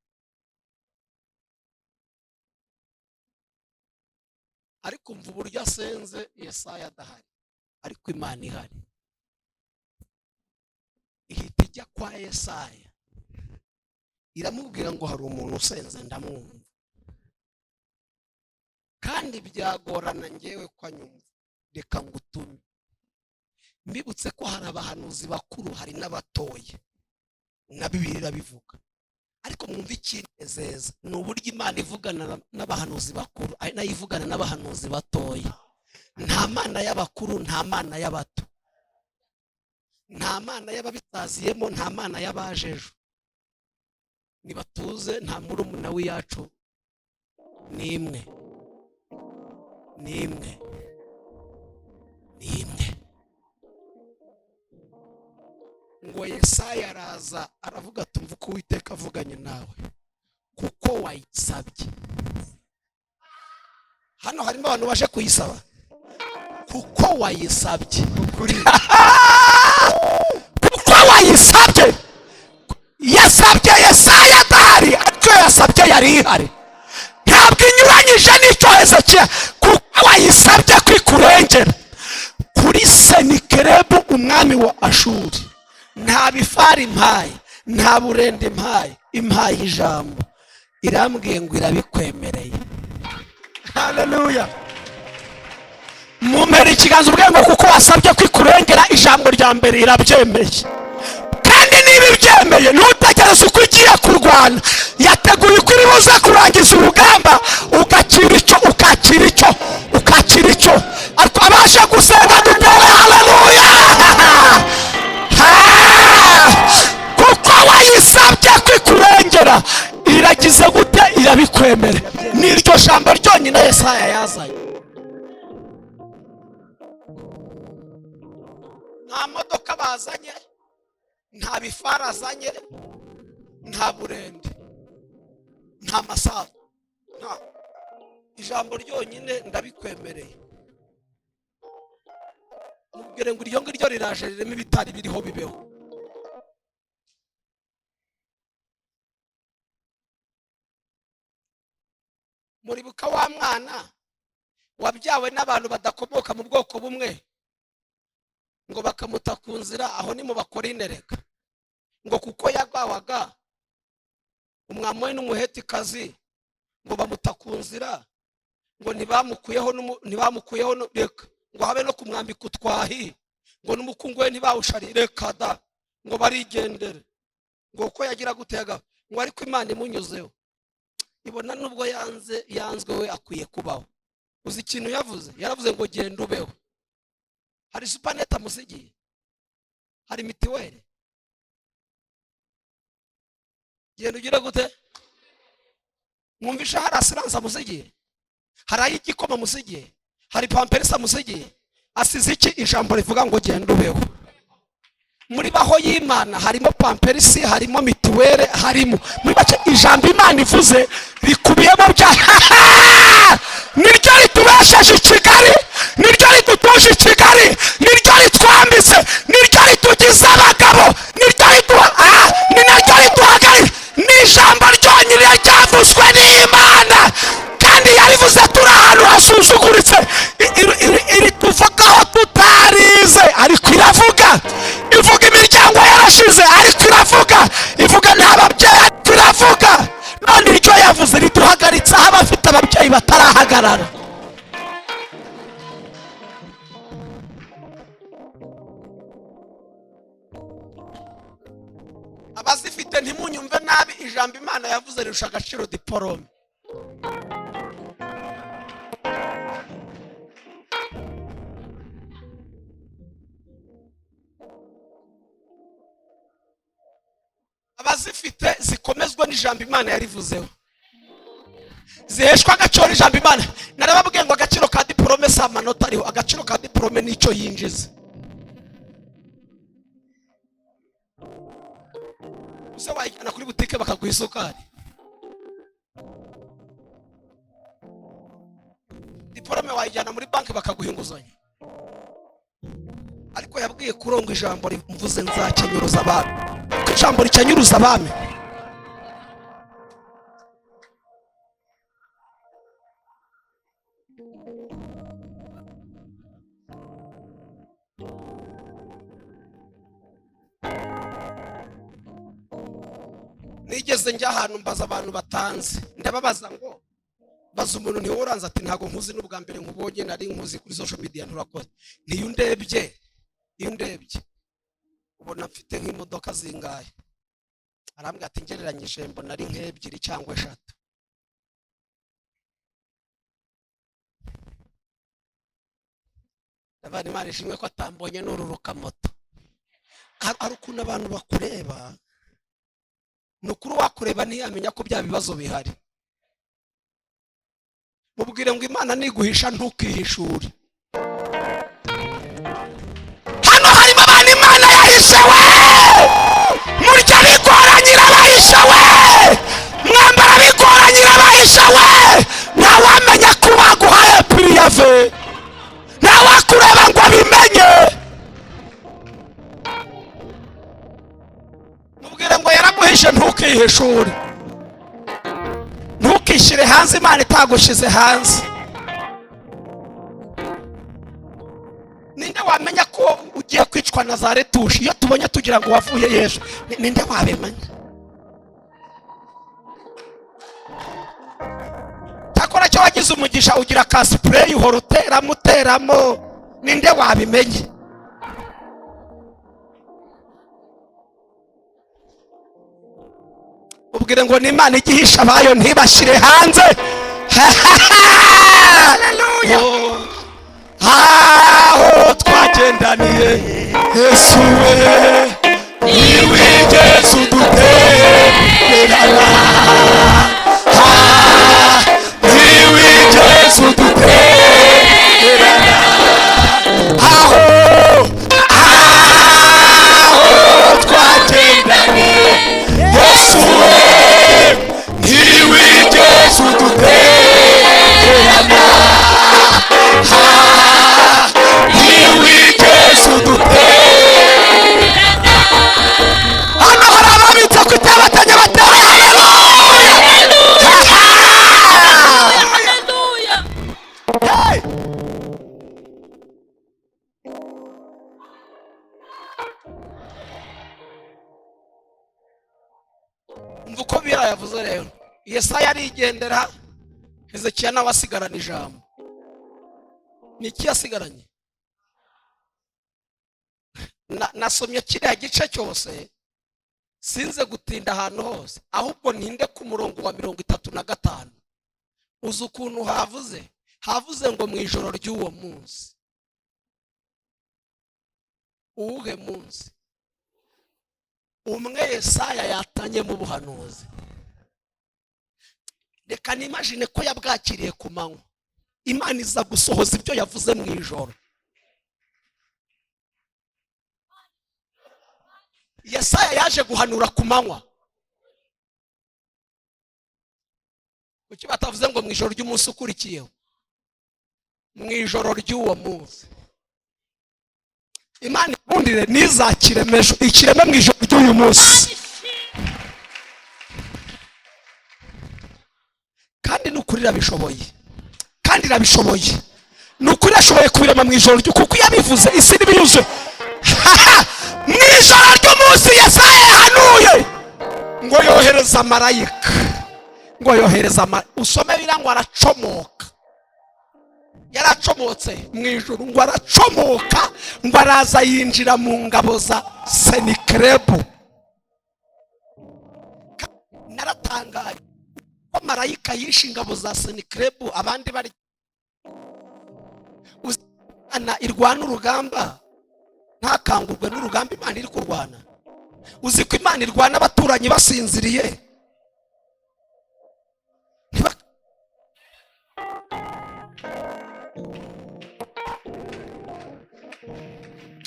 Speaker 1: Ariko umva uburyo asenze Yesaya adahari, ariko Imana ihari. Ihita ijya kwa Yesaya iramubwira ngo hari umuntu usenze ndamwumva, kandi byagorana ngewe ko anyumva, reka ngutume. Mbibutse ko hari abahanuzi bakuru hari n'abatoya, na Bibiliya irabivuga. Ariko mwumve ikinezeza ni uburyo Imana ivugana n'abahanuzi bakuru ari nayo ivugana n'abahanuzi batoya. Nta mana y'abakuru, nta mana y'abato, nta mana y'ababitaziyemo, nta mana y'abajejo. Nibatuze, nta murumuna w'iyacu n'imwe n'imwe n'imwe. Ngo Yesaya araza aravuga ati umva uko Uwiteka avuganye nawe kuko wayisabye. Hano harimo abantu baje kuyisaba kuko wayisabye. Kuko wayisabye. Yasabye Yesaya adahari, ariko yasabye yari ihari. Ntabwo inyuranyije n'icyo Hezekiya, kuko wayisabye kwikurengera kuri Senikerebu umwami wa Ashuri. Nta bifari impaye, nta burende impaye, impaye ijambo irambwiye ngo irabikwemereye. Haleluya. Mumere ikiganza ubwe ngo kuko wasabye kwikurengera, ijambo rya mbere irabyemeye. Kandi niba ibyemeye ntutekereze uko ugiye kurwana, yateguye uko iri buze kurangiza urugamba, ugakira icyo, ukakira icyo, ukakira icyo. Ariko abasha gusenga dutere haleluya. Kuko wayisabye kwikurengera, iragize gute? Irabikwemere. Niryo jambo ryonyine Yesaya yazanye. Nta modoka bazanye, nta bifara azanye, nta burende, nta masaha, nta ijambo ryonyine ndabikwemereye. Mubwire ngo iryo ngiryo riraje ririmo ibitari biriho bibeho. Muribuka wa mwana wabyawe n'abantu badakomoka mu bwoko bumwe, ngo bakamuta ku nzira, aho ni mu Bakorintereka, ngo kuko yagawaga umwami we n'umuhetikazi, ngo bamuta ku nzira, ngo ntibamukuyeho ntibamukuyeho reka ngo habe no kumwambika utwahi, ngo n'umukungu we ntibawushari, reka da, ngo barigendere, ngo uko yagira gutega, ngo ariko Imana imunyuzeho ibona nubwo yanze yanzwe we akwiye kubaho. Uzi ikintu yavuze? Yaravuze ngo genda ubeho. Hari supanete amusigiye, hari mitiweli, genda ugire gute? Mwumvisha hari asiranse amusigiye, hari ay'igikoma amusigiye, hari pamperisi amusigiye. Asize iki? Ijambo rivuga ngo genda ubeho. Muri baho y'Imana harimo pamperisi, harimo mitiweli, harimo muri make ijambo Imana ivuze rikubiyemo bya niryo ritubesheje i Kigali, niryo ridutuje i Kigali, niryo ritwambitse, niryo ritugize abagabo, niryo riduha, ni naryo riduhagarika. Ni ijambo ryonyine ryavuzwe n'Imana, kandi yarivuze turi ahantu hasuzuguritse, irituvugaho tutarize, ariko iravuga. Ivuga imiryango yarashize, ariko iravuga. Ivuga nta babyeyi, ariko iravuga. None iryo yavuze riduhagaritse aho abafite ababyeyi batarahagarara. Abazifite ntimunyumve nabi, ijambo Imana yavuze rirusha agaciro diporome. Abazifite zikomezwa n'ijambo Imana yarivuzeho, ziheshwa agaciro n'ijambo Imana. Narababwiye ngo agaciro ka diporome si amanota ariho, agaciro ka diporome nicyo yinjiza. Use wayijyana kuri butike bakaguha isukari? Diporome wayijyana muri banki bakaguha inguzanyo? Ariko yabwiye kurongo ijambo mvuze nzakenyuruza abami, kuko ijambo rikenyuruza abami. Nigeze njya ahantu mbaza abantu batanze, ndababaza ngo baza umuntu ntiwuranze, ati ntabwo nkuzi, n'ubwa mbere nkubonye, nari nkuzi kuri social media, nturakoze. Niyo undebye, iyo undebye ubona mfite nk'imodoka zingahe? Arambwira ati ngereranyije mbona ari nk'ebyiri cyangwa eshatu. Ndabona Imana ishimwe ko atambonye n'ururuka moto. Hari ukuntu abantu bakureba, ni ukuri wakureba ntiyamenya ko bya bibazo bihari. Mubwire ngo Imana niguhisha ntukihishure. Hano harimo abantu Imana yahishe we, murya bigoranye irabahisha we, mwambara bigoranye irabahisha we. Ntawamenya ko baguhaye puriyave, ntawakureba ngo abimenye. Mubwire ngo yaraguhishe ntukihishure, ntukishyire hanze Imana itagushyize hanze. Ninde wamenya ko ugiye kwicwa na za retushe? Iyo tubonye tugira ngo wavuye Yesu. Ninde wabimenya? Cyakora cyo wagize umugisha ugira ka sipureyi uhora uteramo uteramo, ninde wabimenye? Ubwire ngo n'Imana igihisha abayo ntibashyire hanze. Aho twagendaniye Yesu we, ntiwigeze udutererana, ntiwigeze udutererana. Aho twagendaniye Yesu we, ntiwigeze udutererana, ntiwigeze udutererana. Hano hari ababitse ku itabatanya batera haleluya.
Speaker 2: Haleluya.
Speaker 1: Hey! Umva uko Bira yavuze rero. Yesaya arigendera, Hezekiya nawe asigarana ijambo. Ni iki yasigaranye? Nasomye kiriya gice cyose, sinze gutinda ahantu hose, ahubwo ntinde ku murongo wa 35. Uzi ukuntu havuze? Havuze ngo mu ijoro ry'uwo munsi. Uwuhe munsi? Umwe Yesaya yatanyemo ubuhanuzi. Reka nimajine ko yabwakiriye ku manywa, Imana iza gusohoza ibyo yavuze mu ijoro. Yesaya yaje guhanura ku manywa. Kuki batavuze ngo mu ijoro ry'umunsi ukurikiyeho? Mu ijoro ry'uwo munsi. Imana ikundire ntizakiremesho, ikireme mu ijoro ry'uyu munsi. Kandi ni ukuri irabishoboye, kandi irabishoboye, ni ukuri irashoboye kubirema mu ijoro ry'uku, kuko yabivuze isi n'ibiyuzuye. Mu ijoro ry'umunsi Yesaya yahanuye ngo yohereza marayika, ngo yohereza usome biriya ngo aracomoka, yaracomotse mu ijoro, ngo aracomoka, ngo araza yinjira mu ngabo za Senikerebu. Naratangaye ko marayika yishe ingabo za Senikerebu, abandi bari uzana irwana urugamba ntakangurwe n'urugamba Imana iri kurwana. Uzi ko Imana irwana abaturanyi basinziriye?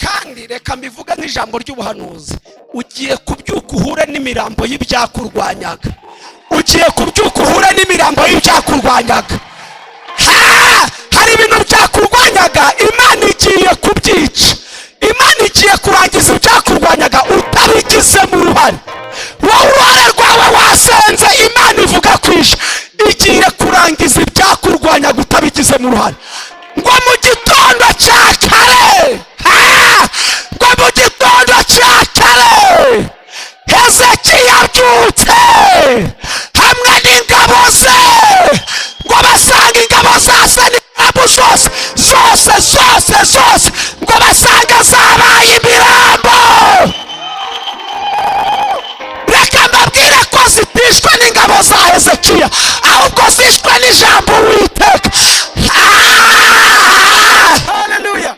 Speaker 1: Kandi reka mbivuge nk'ijambo ry'ubuhanuzi, ugiye kubyuka uhure n'imirambo y'ibyakurwanyaga. Ugiye kubyuka uhure n'imirambo y'ibyakurwanyaga. Hari ibintu byakurwanyaga, Imana igiye kubyica. Imana igiye kurangiza ibyakurwanyaga utabigizemo uruhare. Wowe uruhare rwawe wasenze, Imana ivuga kwisha. Igiye kurangiza ibyakurwanyaga utabigizemo uruhare. Ngo mu gitondo cya kare, ngo mu gitondo cya kare, Hezekiya abyutse hamwe n'ingabo ze, ngo basanga ingabo za Senakeribu zose zose zose zose, ngo basanga zabaye imirambo. Reka mbabwire ko zitishwe n'ingabo za Hezekiya, ahubwo zishwe n'ijambo Uwiteka. Haleluya!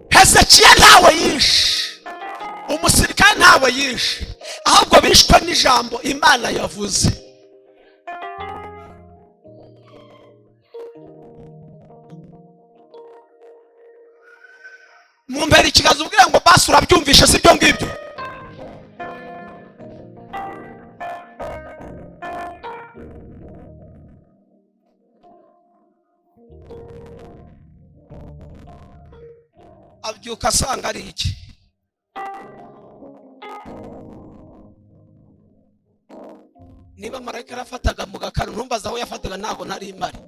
Speaker 1: Hezekiya ntawe yishe, umusirikare ntawe yishe, ahubwo bishwe n'ijambo Imana yavuze. Mumbere ikiganza ubwira ngo basi urabyumvishe, si byo ngibyo? Abyuka asanga ari iki? Niba marayika yarafataga mu gakanu, ntumbaze aho yafataga, ntabwo nari mpari,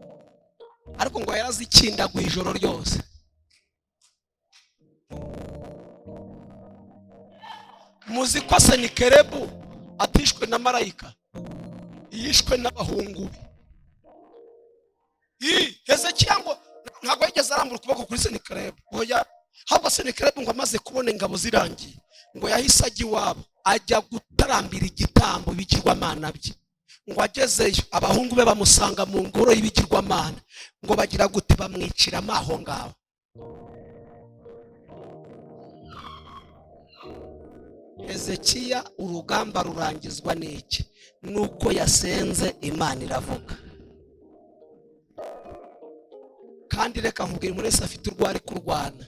Speaker 1: ariko ngo yarazikindaguye ijoro ryose. Muzi ko Senikerebu atishwe na marayika, yishwe n'abahungu be. Hezekiya ngo ntabwo yigeze arambura ukuboko kuri Senikerebu, oya. Ahubwo Senikerebu ngo amaze kubona ingabo zirangiye, ngo yahise ajya iwabo, ajya gutarambira igitambo ibigirwamana bye. Ngo agezeyo abahungu be bamusanga mu ngoro y'ibigirwamana, ngo bagira gute? Bamwiciramo aho ngaho. Hezekiya urugamba rurangizwa n'iki? Nuko yasenze Imana iravuga. Kandi reka nkubwire, umuntu wese afite urwo ari kurwana,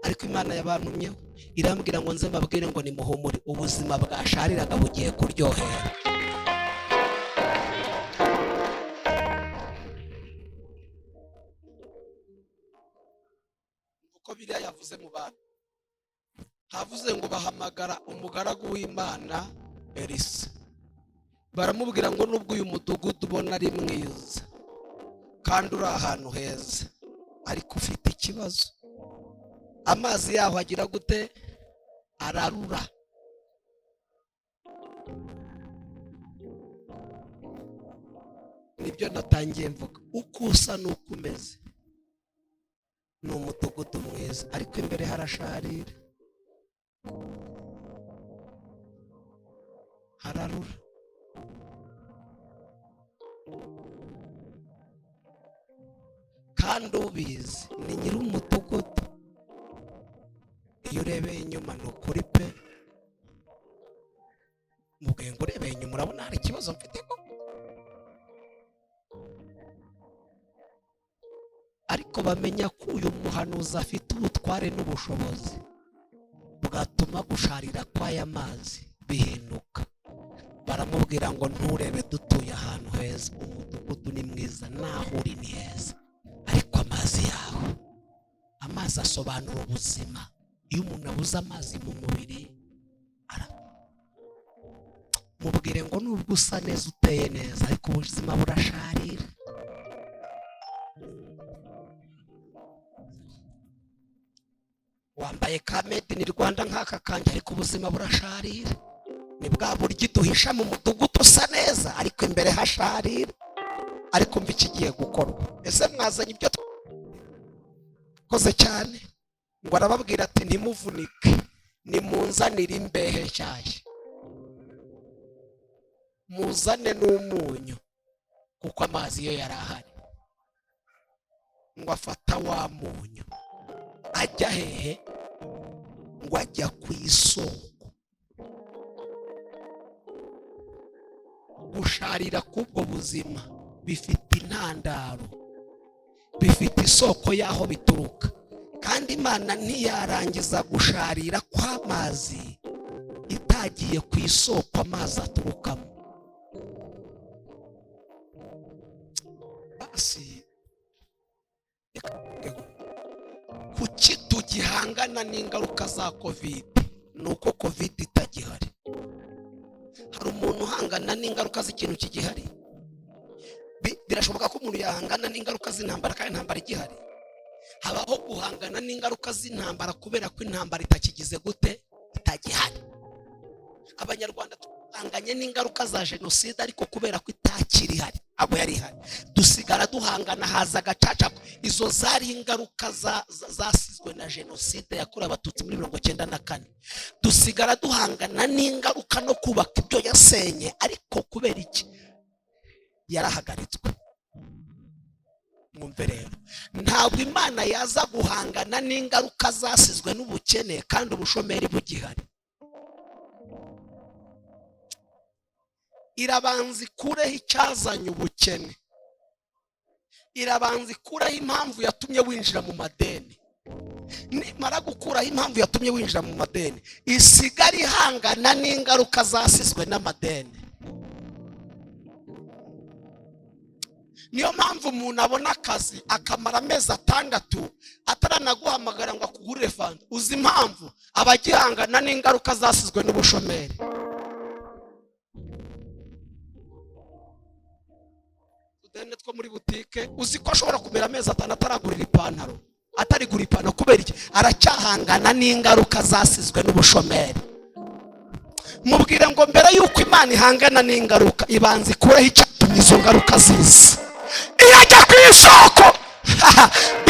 Speaker 1: ariko Imana yabantumyeho irambwira ngo nze mbabwire ngo nimuhumure, ubuzima bwashariraga bugiye kuryohera. Uko biriya yavuze mu bantu, havuze ngo bahamagara umugaragu w'Imana Elisa, baramubwira ngo nubwo uyu mudugudu ubona ari mwiza kandi uri ahantu heza, ariko ufite ikibazo, amazi yaho agira gute? Ararura. Nibyo natangiye mvuga, uko usa n'uko umeze ni umudugudu mwiza, ariko imbere harasharira, hararura. Kandi ubizi ni nyir'umudugudu. Iyo urebeye inyuma ni ukuri pe, mubwiye ngo urebeye inyuma urabona hari ikibazo mfite koko. Ariko bamenya ko uyu muhanuzi afite ubutware n'ubushobozi bwatuma gusharira kw'aya mazi bihinduka. Baramubwira ngo nturebe dutuye ahantu heza, umudugudu ni mwiza, naho uri ni heza, ariko amazi yaho, amazi asobanura ubuzima. Iyo umuntu abuze amazi mu mubiri mubwire ngo nubwo usa neza uteye neza, ariko ubuzima burasharira. Wambaye ka made in Rwanda nk'aka kanjye, ariko ubuzima burasharira. Ni bwa buryo duhisha mu mudugudu usa neza, ariko imbere hasharira. Ariko mva ikigiye gukorwa, ese mwazanye ibyo twakoze cyane? Ngo arababwira ati ntimuvunike, nimunzanire imbehe nshyashya, muzane n'umunyu, kuko amazi yo yari ahari. Ngo afata wa munyu ajya hehe? Ngo ajya ku isoko. Gusharira k'ubwo buzima bifite intandaro, bifite isoko y'aho bituruka. Kandi Imana ntiyarangiza gusharira kw'amazi itagiye ku isoko amazi aturukamo. Basi reka mvuge ngo, kuki tugihangana n'ingaruka za COVID? Ni uko COVID itagihari. Hari umuntu uhangana n'ingaruka z'ikintu kigihari? Birashoboka ko umuntu yahangana n'ingaruka z'intambara kandi intambara igihari? Habaho guhangana n'ingaruka z'intambara kubera ko intambara itakigize gute? Itagihari. Abanyarwanda duhanganye n'ingaruka za jenoside, ariko kubera ko itakiri ihari, abo yari ihari, dusigara duhangana, haza agacaca. Izo zari ingaruka zasizwe na jenoside yakorewe Abatutsi muri 94. Dusigara duhangana n'ingaruka no kubaka ibyo yasenye, ariko kubera iki? Yarahagaritswe. Mwumve rero, ntabwo Imana yaza guhangana n'ingaruka zasizwe n'ubukene kandi ubushomeri bugihari. Irabanza ikureho icyazanye ubukene, irabanza ikureho impamvu yatumye winjira mu madeni. Nimara gukuraho impamvu yatumye winjira mu madeni, isigara ihangana n'ingaruka zasizwe n'amadeni. Niyo mpamvu umuntu abona akazi akamara amezi 6 ataranaguhamagara ngo akugurire fanta. Uzi impamvu? Aba agihangana n'ingaruka zasizwe n'ubushomeri. Udene two muri butike, uzi ko ashobora kumera amezi 5 ataragurira ipantaro, atarigura ipantaro. Kubera iki? Aracyahangana n'ingaruka zasizwe n'ubushomeri. Mubwire ngo mbere y'uko Imana ihangana n'ingaruka, ibanza ikureho icyatumye izo ngaruka ziza. Irajya ku isoko.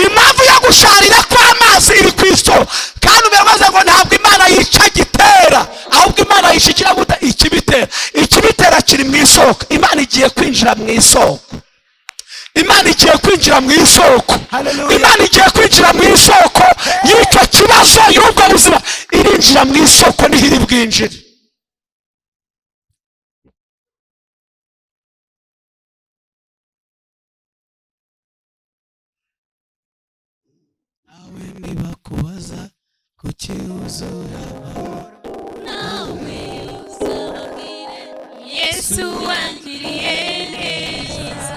Speaker 1: Impamvu yo gusharira kw'amazi iri ku isoko. Kandi birabaza ngo ntabwo Imana yica gitera, ahubwo Imana yica ikirabuta ikibitera. Ikibitera kiri mu isoko. Imana igiye kwinjira mu isoko. Imana igiye kwinjira mu isoko.
Speaker 4: Hallelujah.
Speaker 1: Imana igiye kwinjira mu isoko y'icyo kibazo, y'ubwo buzima. Irinjira mu isoko, niho iri bwinjire.
Speaker 4: Nawe nibakubaza kuki wuzura amahoro,
Speaker 2: nawe uzababwire Yesu wangiriye neza.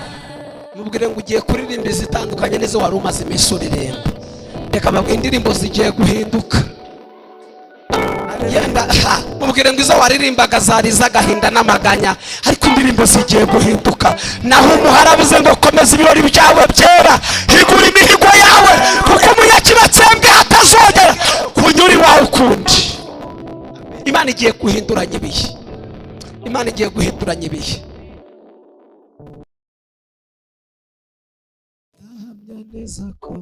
Speaker 1: Mubwire ngo ugiye kuririmba izitandukanye n'izo wari umaze iminsi uririmba. Reka mbabwire, indirimbo zigiye guhinduka. Yenda ha, mubwire ngo izo waririmbaga zari iz'agahinda n'amaganya, ariko indirimbo zigiye guhinduka. Naho umuharabuze ngo komeza ibirori byawe byera, higura imihigo yawe, kuko umunyakibatsembwe atazongera kunyura iwawe ukundi. Imana igiye guhinduranya ibihe. Imana igiye guhinduranya ibihe.
Speaker 4: Ndahamya neza ko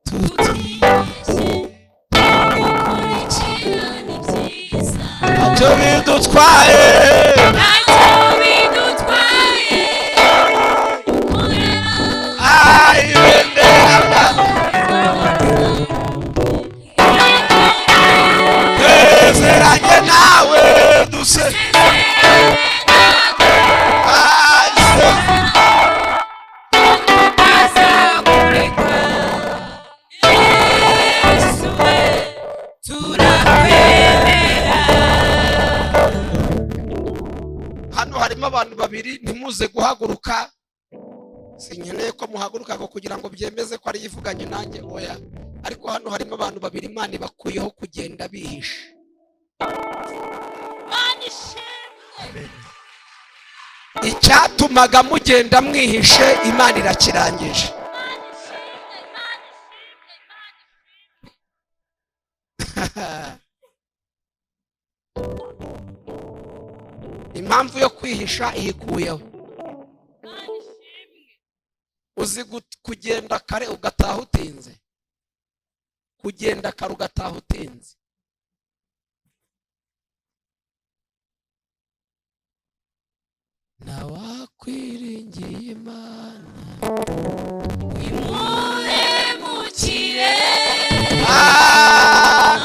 Speaker 2: Tutibeshye gukurikira ni byiza.
Speaker 1: Ntacyo bidutwaye.
Speaker 2: Ntacyo bidutwaye gukorera.
Speaker 1: Ibendera tezeranye nawe duse.
Speaker 2: Azakureka Yesu we, turakwemera.
Speaker 1: Hano harimo abantu babiri, ntimuze guhaguruka. Sinkeneye ko muhaguruka ngo kugira ngo byemeze ko ari ivuganye nanjye, oya. Ariko hano harimo abantu babiri Imana ibakuyeho kugenda bihishe.
Speaker 2: Mana ishimwe.
Speaker 1: Icyatumaga mugenda mwihishe, Imana irakirangije.
Speaker 2: Mana ishimwe, Mana ishimwe, Mana ishimwe.
Speaker 1: Impamvu yo kwihisha ihikuyeho.
Speaker 2: Mana ishimwe.
Speaker 1: Uzi kugenda kare ugataha utinze? Kugenda kare ugataha utinze. Ntawakwiringiye Imana
Speaker 2: Wimuremukire.
Speaker 1: Ah!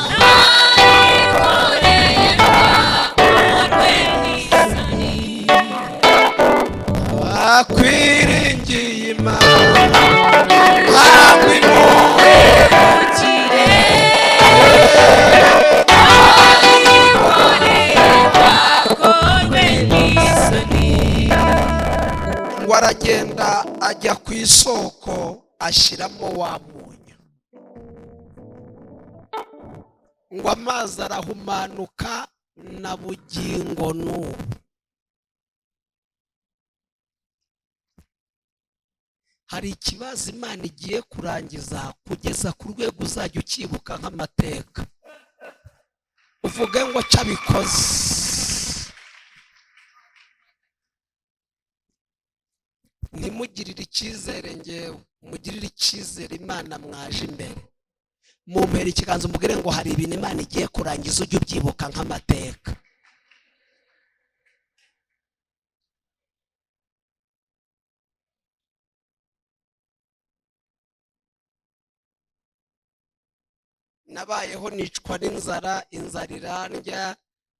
Speaker 1: Aragenda ajya ku isoko, ashyiramo wa munyu, ngo amazi arahumanuka na bugingo n'ubu. Hari ikibazo Imana igiye kurangiza kugeza ku rwego uzajya ukibuka nk'amateka, uvuge ngo cyabikoze. Ntimugirire icyizere ngewe, mugirire icyizere Imana mwaje imbere. Mumpera ikiganza umubwire ngo hari ibintu Imana igiye kurangiza, ujye ubyibuka nk'amateka. Nabayeho nicwa n'inzara, inzara irandya,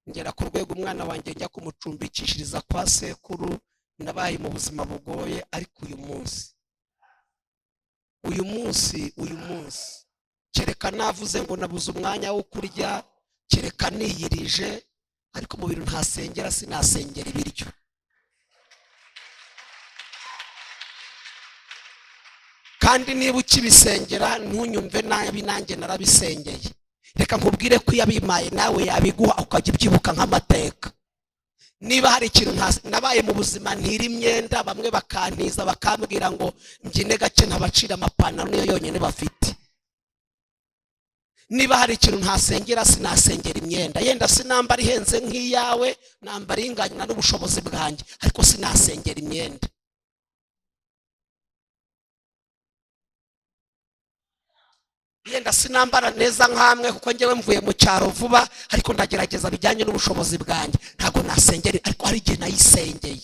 Speaker 1: ngera ku rwego umwana wanjye njya kumucumbikishiriza kwa sekuru. Nabaye mu buzima bugoye, ariko uyu munsi, uyu munsi, uyu munsi, kereka navuze ngo nabuze umwanya wo kurya, kereka niyirije, ariko mu bintu ntasengera sinasengera ibiryo. Kandi niba ukibisengera ntunyumve nabi, nanjye narabisengeye. Reka nkubwire ko iyo abimaye nawe yabiguha, ukajya ubyibuka nk'amateka. Niba hari ikintu nabaye mu buzima ntira imyenda, bamwe bakantiza bakambwira ngo mbyine gake ntabacira amapantaro, niyo yonyine bafite. Niba hari ikintu ntasengera sinasengera imyenda. Yenda sinambara ihenze nk'iyawe, nambara ingana n'ubushobozi bwanjye, ariko sinasengera imyenda. Yenda sinambara neza nkamwe kuko ngewe mvuye mu cyaro vuba, ariko ndagerageza bijyanye n'ubushobozi bwanjye. Ntabwo nasengera, ariko hari igihe nayisengeye.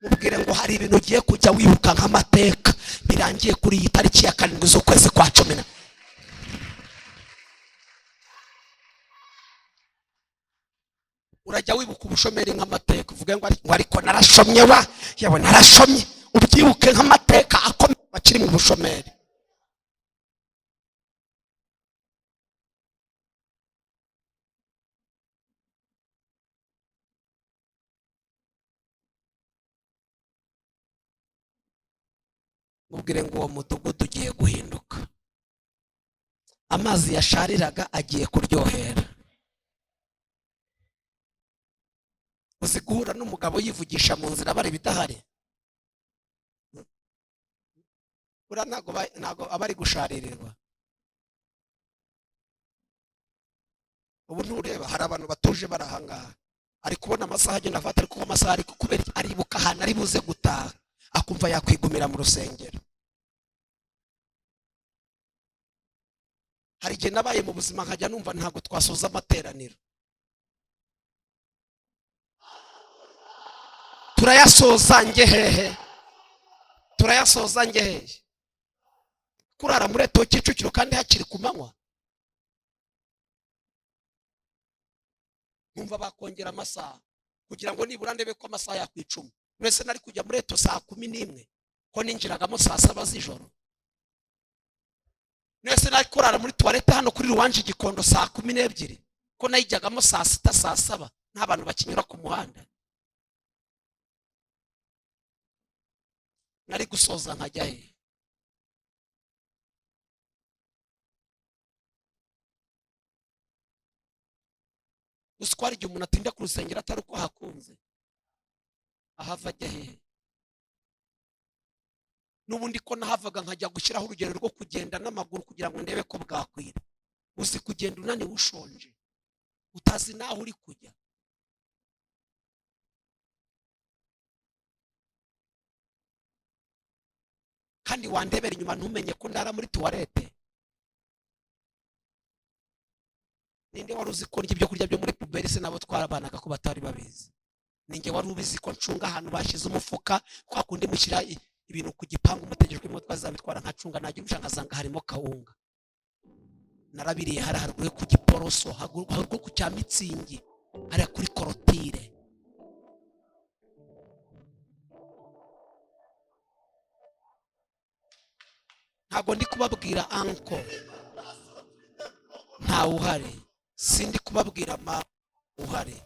Speaker 1: Mubwire ngo hari ibintu ugiye kujya wibuka nk'amateka birangiye kuri iyi tariki ya 7 z'ukwezi kwa 10. Urajya wibuka ubushomeri nk'amateka, uvuge ngo ariko narashomye wa, yewe narashomye, ubyibuke nk'amateka akomeye bakiri mu bushomeri. Mubwire ngo uwo mudugudu ugiye guhinduka, amazi yashariraga agiye kuryohera. Uzi guhura n'umugabo yivugisha mu nzira bari bidahari, buriya ntago aba ari gusharirirwa. Ubu ntureba hari abantu batuje bari aha ngaha, ari kubona amasaha agenda afata, ariko amasaha ari kubera aribuka ahantu ari buze gutaha, akumva yakwigumira mu rusengero. Hari igihe nabaye mu buzima nkajya numva ntabwo twasoza amateraniro, turayasoza nge hehe, turayasoza nge hehe? Kurara muri Eto Kicukiro kandi hakiri ku manywa, nkumva bakongera amasaha kugira ngo nibura ndebe ko amasaha yakwicuma. Mwese nari kujya muri Eto saa 11 ko ninjiragamo saa 7 z'ijoro. Mwese nari kurara muri toilette hano kuri Ruwanje Gikondo saa 12 ko nayijyagamo saa 6 saa 7 nta bantu bakinyura ku muhanda. Nari gusoza nkajya he? Uswara igihe umuntu atinda ku rusengero atari uko hakunze, ahava ajya hehe? N'ubundi ko nahavaga nkajya gushyiraho urugero rwo kugenda n'amaguru kugira ngo ndebe ko bwakwira. Uzi kugenda unaniwe ushonje utazi naho uri kujya. Kandi wandebera inyuma ntumenye ko ndara muri toilette. Ninde wari uzi ko ndya ibyo kurya byo muri puberi? Se nabo twarabanaga ko batari babizi. Ninjye wari ubizi ko ncunga ahantu bashyize umufuka, kwa kundi mushyira ibintu ku gipangu mutegerejwe imodoka zabitwara, nkacunga nagira ubusha nkasanga harimo kawunga. Narabiriye hari haruguru ku Giporoso, haruguru ku cya Mitsingi, hariya kuri korotire. Ntabwo ndi kubabwira anko ntawe uhari, sindi kubabwira ma uhari,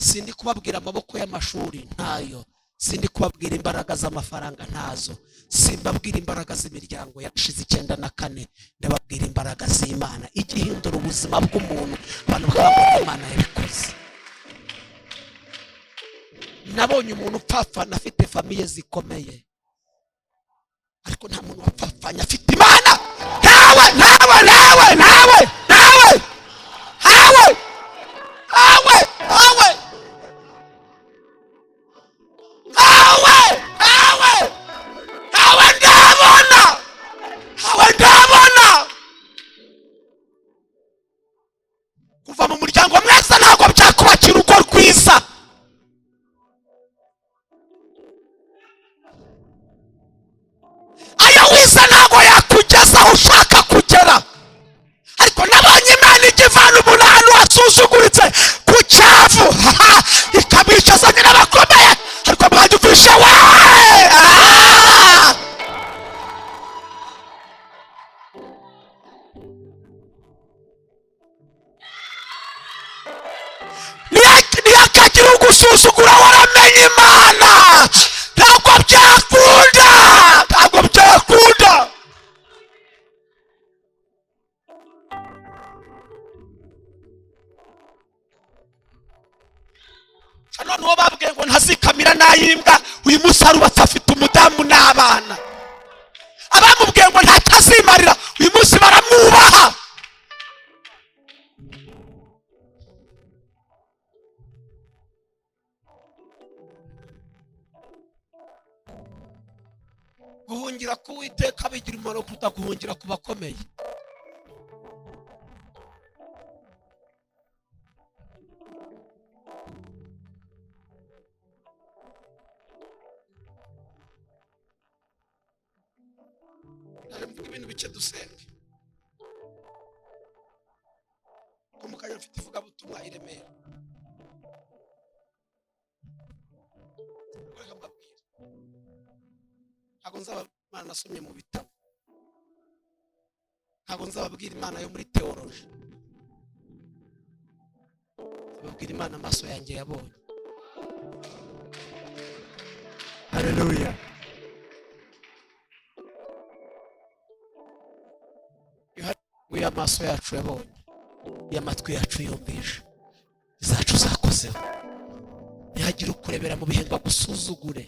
Speaker 1: Sindi kubabwira amaboko y'amashuri, ntayo. Sindi kubabwira imbaraga z'amafaranga, ntazo. Simbabwira imbaraga z'imiryango yashize 94. Ndababwira imbaraga z'Imana ijya ihindura ubuzima bw'umuntu, abantu bakabona Imana yabikoze. Nabonye umuntu upfapfana afite famille zikomeye, ariko nta muntu wapfapfanye afite Imana. Ntawe, ntawe, ntawe, ntawe, ntawe, ntawe, ntawe, ntawe, ntawe, ntawe, ntawe ndabona, ntawe ndabona. Kuva mu muryango mwiza ntabwo byakubakira urugo rwiza. Ayo wize ntabwo yakugeza aho ushaka kugera. Ariko nabonye Imana ijya ivana umuntu ahantu hasuzuguritse ku cyavu, ikamwicazanya n'abakomeye. Ariko mwanyumvishe we? Ah! Ntiyakagira ugusuzugura waramenye Imana. Ntabwo byakunda, ntabwo byakunda. None uwo babwiye ngo ntazikamira n'ay'imbwa, uyu munsi arubatse, afite umudamu n'abana. Abamubwiye ngo ntacyo azimarira, uyu munsi baramwubaha. Guhungira ku Uwiteka bigira umumaro kuruta guhungira ku bakomeye. Nari mvuga ibintu bike dusenge, ko mu kanya mfite ivugabutumwa i Remera. Reka mbabwire, ntabwo nzababwira Imana nasomye mu bitabo, ntabwo nzababwira Imana yo muri théologie, nzababwira Imana amaso yanjye yabonye.
Speaker 3: Haleluya.
Speaker 1: Iyo amaso yacu yabonye, iyo amatwi yacu yumvishe, izacu zakozeho. Ntihagire ukurebera mu bihe ngo agusuzugure.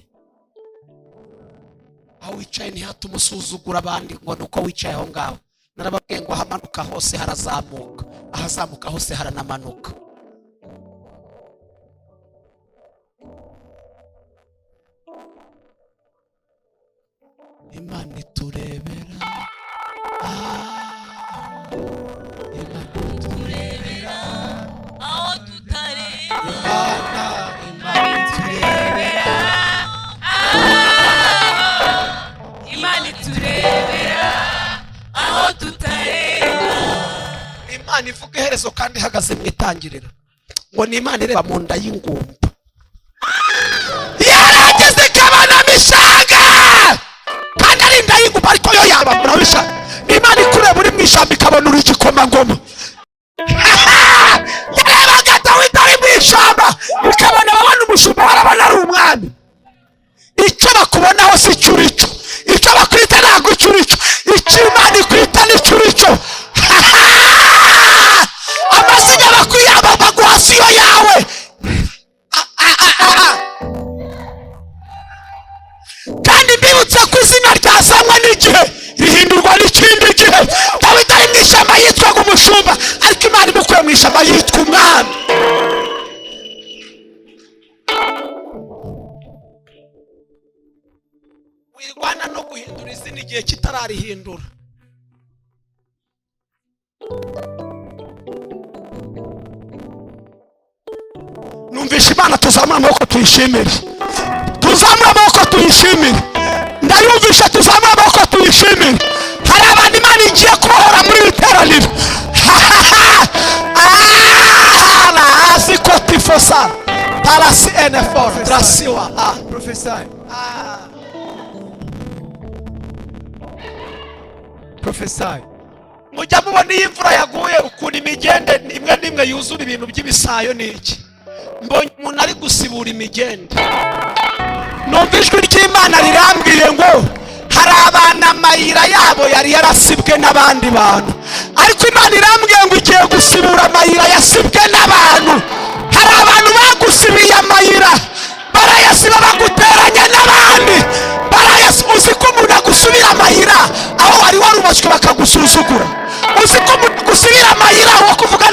Speaker 1: Aho wicaye ntihatume usuzugura abandi ngo ni uko wicaye aho ngaho. Narababwiye ngo ahamanuka hose harazamuka, ahazamuka hose haranamanuka. Imana iturebera, ah, Imana
Speaker 2: Turebera aho tutareba.
Speaker 1: Imana, Imana
Speaker 2: Iturebera, Imana iturebera aho tutareba.
Speaker 1: Imana ivuga iherezo kandi ihagaze mu itangiriro, ngo ni Imana ireba mu nda y'ingumba, yarageze ikabanamo ishanga kandi ari inda y'ingumba, ariko yo yaba murabisha. Ni Imana ikureba uri mu ishyamba ikabona uri igikomangoma. Yarebaga Dawidi ari mu ishyamba ikabona ababona umushumba, barabona ari umwami. Icyo bakubonaho si cyo uri cyo, icyo bakwita ntabwo icyo uri cyo, icyo Imana ikwita nicyo uri cyo. Amazina bakwiyaba baguha siyo yawe. Ah, ah, ah, ah, ah. Kandi mbibutse ko izina ryazanywe n'igihe rihindurwa n'ikindi gihe. Dawidi ari mu ishyamba yitwaga umushumba, ariko Imana imukuye mu ishyamba yitwa umwami. Wirwana no guhindura izina igihe kitararihindura. Numvisha Imana, tuzamura amaboko tuyishimire, tuzamure amaboko tuyishimire. Ndayumvisha, tuzamure amaboko tuyishimire. Hari abantu Imana igiye kubohora muri iri teraniro. Hasi kotifosa tarasi enefor trasiwa.
Speaker 3: Prophesy. Prophesy.
Speaker 1: Mujya mubona iyo imvura yaguye ukuntu imigende imwe n'imwe yuzura ibintu by'ibisayo n'iki. Mbonye umuntu ari gusibura imigende. Numva ijwi ry'Imana rirambwiye ngo hari abantu amayira yabo yari yarasibwe n'abandi bantu, ariko Imana irambwiye ngo igiye gusibura amayira yasibwe n'abantu. Hari abantu bagusibiye amayira, barayasiba, baguteranya n'abandi, barayasiba. Uzi ko umuntu agusubira amayira aho wari warubashywe bakagusuzugura? Uzi ko umuntu agusubira amayira aho kuvuga?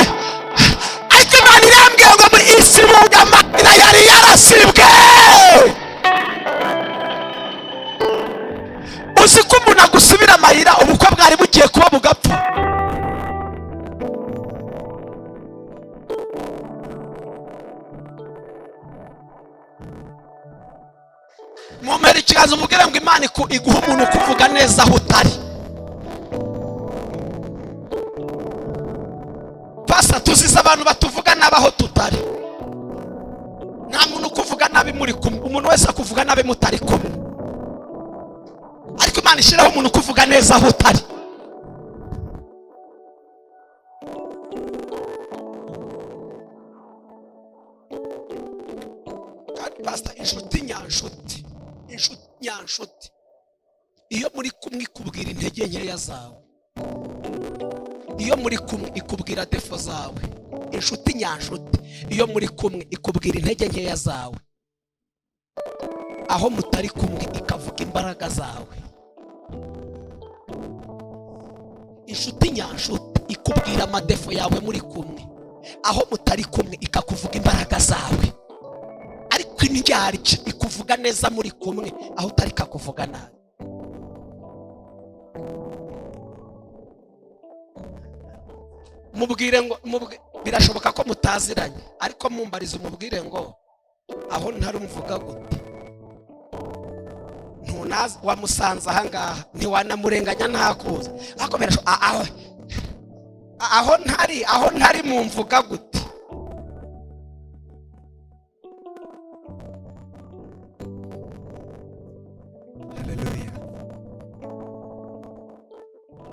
Speaker 1: Ariko Imana irambwiye ngo isibura amayira yari yarasibwe. Uzi ko umuntu agusubira amayira ubukwe bwari bugiye kuba bugapfa? Mumera ikiganza, umubwire ngo Imana iguha umuntu kuvuga neza aho utari. Pasa tuzize abantu batuvuga nabi aho tutari. Nta muntu ukuvuga nabi muri kumwe, umuntu wese akuvuga nabi mutari kumwe, ariko Imana ishyiraho umuntu ukuvuga neza aho utari. Kandi pastor, inshuti nyanshuti, inshuti nyanshuti, iyo muri kumwe ikubwira intege nkeya zawe, iyo muri kumwe ikubwira défauts zawe. Inshuti nyanshuti, iyo muri kumwe ikubwira intege nkeya zawe, aho mutari kumwe ikavuga imbaraga zawe. Inshuti nyanshuti ikubwira amadéfauts yawe muri kumwe, aho mutari kumwe ikakuvuga imbaraga zawe. Ariko indyarya ikuvuga neza muri kumwe, aho utari ikakuvuga nabi. Mubwire ngo birashoboka ko mutaziranye, ariko mumbarize, umubwire ngo aho ntari umvuga gute? Ntunazi, wamusanze ahangaha, ntiwanamurenganya, ntakuza, ariko aho ntari, aho ntari mumvuga gute?
Speaker 3: Haleluya.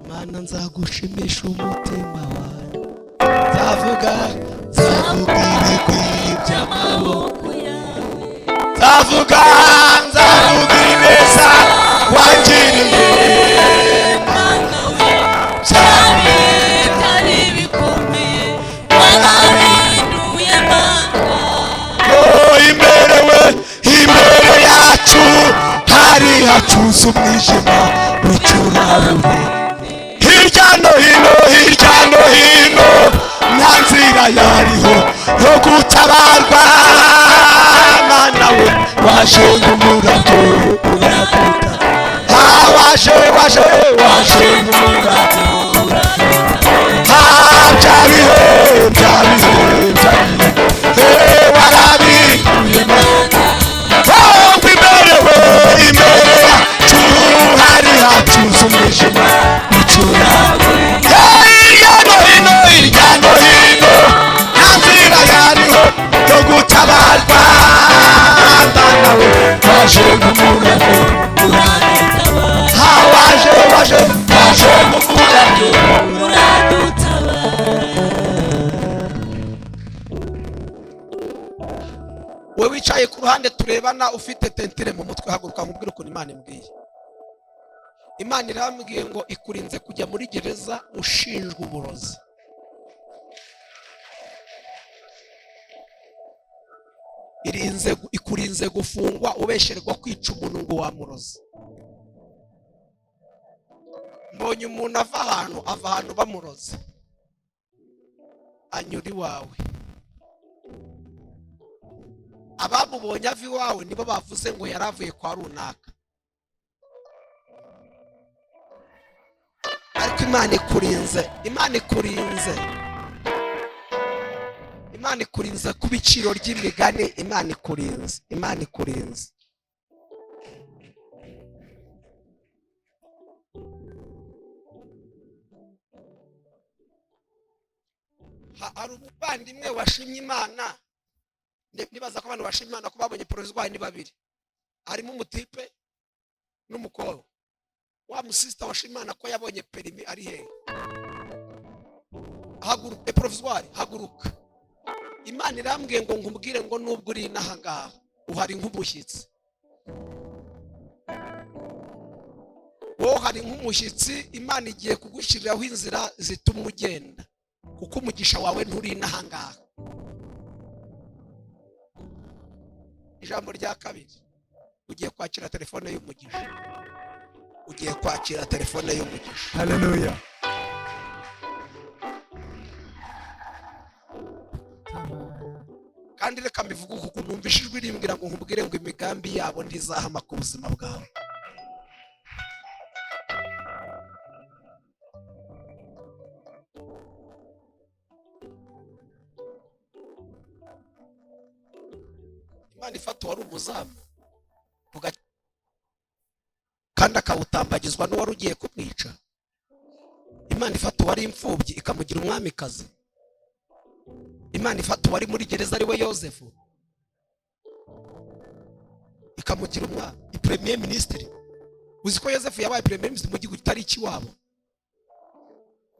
Speaker 4: Mana, nzagushimisha umutima wawe, nzavuga, nzavuga ibigwi
Speaker 2: by'amaboko yawe.
Speaker 1: Nzavuga, nzavuga ineza wangiriye.
Speaker 2: Mana we, byari byari bikomeye, warahinduye Mana.
Speaker 1: Oh, imbere we, imbere yacu hari hacuze umwijima w'icuraburindi, hirya no hino, hirya no hino nta nzira yariho yo gutabarwa. Mana we, waje nk'umurabyo uraduta. Ah, waje, waje, waje nk'umurabyo. Ah, bya bihe, bya bihe, bya bihe, warabihuye. Oh, imbere we, imbere yacu hari hacuze umwijima w'icuraburindi, hirya no hino, hirya no hino nta nzira yariho yo gutabarwa. Mana we, waje nk'umurabyo. Ah, waje, waje, waje nk'umurabyo.
Speaker 2: Uradutabara.
Speaker 1: We wicaye ku ruhande turebana, ufite teinture mu mutwe, haguruka nkubwire ukuntu Imana imbwiye. Imana irambwiye ngo ikurinze kujya muri gereza ushinjwa uburozi. Irinze, ikurinze gufungwa ubesherwa kwica umuntu ngo wamuroze. Mbonye umuntu ava ahantu, ava ahantu bamuroze, anyura iwawe. Abamubonye ava iwawe nibo bavuze ngo yari avuye kwa runaka. Ariko Imana ikurinze, Imana ikurinze, Imana ikurinze ku biciro ry'imigani. Imana ikurinze, Imana ikurinze. Hari umuvandimwe washimye Imana. Nibaza ko abantu bashima Imana ko babonye provisoire ni babiri, harimo umutipe n'umukobwa. Wa musisita washima Imana ko yabonye permis ari hehe? Haguruka, provisoire, haguruka. Imana Imana irambwiye ngo nkubwire ngo nubwo uri inaha ngaha uhari nk'umushyitsi, wowe uhari nk'umushyitsi. Imana igiye kugushyiriraho inzira zituma ugenda, kuko umugisha wawe nturi inaha ngaha. Ijambo rya kabiri, ugiye kwakira telefone y'umugisha, ugiye kwakira telefone y'umugisha.
Speaker 3: Haleluya.
Speaker 1: Kandi reka mbivuge uku, numvise ijwi rimbwira ngo nkubwire ngo imigambi yabo ntizahama ku buzima bwawe. Imana ifata uwari umuzamu kandi akawutambagizwa n'uwari ugiye kumwica. Imana ifata uwari imfubyi ikamugira umwamikazi. Imana ifata uwari muri gereza ari we Yozefu ikamugira umwami, premier ministre. Uzi ko Yozefu yabaye premier ministre mu gihugu kitari ikiwabo?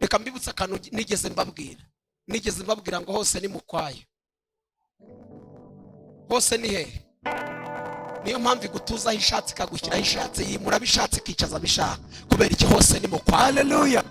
Speaker 1: Reka mbibutse akantu nigeze mbabwira, nigeze mbabwira ngo hose ni mu kwayo, hose ni hehe. Niyo mpamvu igutuza aho ishatse, ikagushyiraho ishatse, yimura abo ishatse, ikicaza abo ishaka. Kubera iki? Hose ni mu kwayo.
Speaker 3: Haleluya.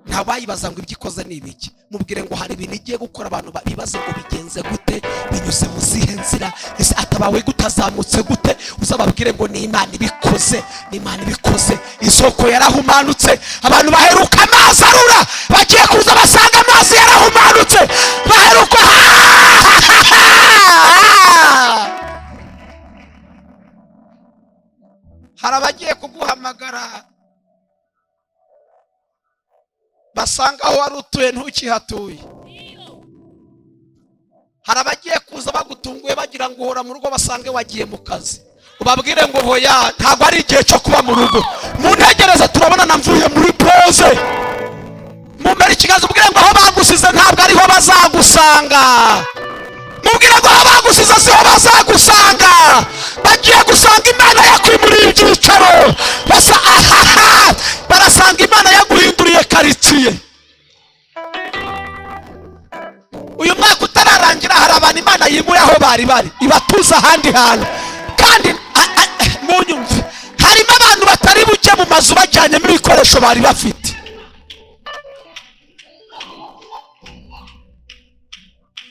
Speaker 1: Ntawayibaza ngo ibyo ikoze ni ibiki. Mubwire ngo hari ibintu igiye gukora, abantu bibaze ngo bigenze gute, binyuze mu zihe nzira, ese atabawe gute, azamutse gute? Uzababwire ngo ni Imana ibikoze, ni Imana ibikoze. Isoko yarahumanutse, abantu baheruka amazi arura, bagiye kuza basanga amazi yarahumanutse, baheruka. Hari abagiye kuguhamagara basanga aho wari utuye ntukihatuye. Hari abagiye kuza bagutunguye bagira ngo uhora mu rugo, basange wagiye mu kazi. Ubabwire ngo hoya, ntabwo ari igihe cyo kuba mu rugo, muntegereze turabonana mvuye muri pose. Mumere ikiganza ubwire ngo aho bagusize ntabwo ariho bazagusanga. Mubwire ngo aho bagusize siho bazagusanga, bagiye gusanga Imana yakwimuriye ibyicaro. Basa ahaha, barasanga Imana yaguhinduriye karitsiye. Uyu mwaka utararangira hari abantu Imana yimuye aho bari bari, ibatuza ahandi hantu. Kandi munyumve, harimo abantu batari buke mu mazu bajyanyemo ibikoresho bari bafite.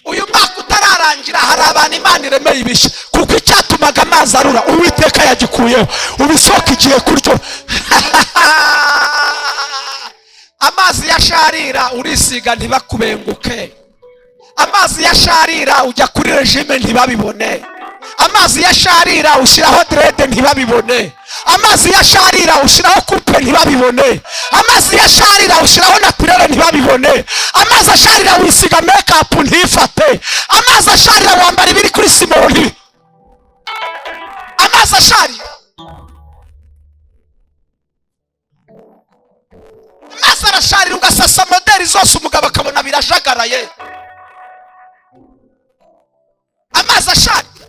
Speaker 1: Uyu mwaka utararangira hari abantu Imana iremeye ibishya, kuko icyatumaga amazi arura Uwiteka yagikuyeho. Ubu isoko igiye kuryo. Amazi yasharira urisiga ntibakubenguke, amazi yasharira ujya kuri regime ntibabibone, amazi yasharira ushyiraho dread ntibabibone, amazi yasharira ushyiraho coupe ntibabibone, amazi yasharira ushyiraho naturelle ntibabibone, amazi asharira wisiga make-up ntifate, amazi asharira wambara ibiri kuri simoni, amazi asharira, amazi arasharira ugasasa modeli zose, umugabo akabona birajagaraye. Amazi asharira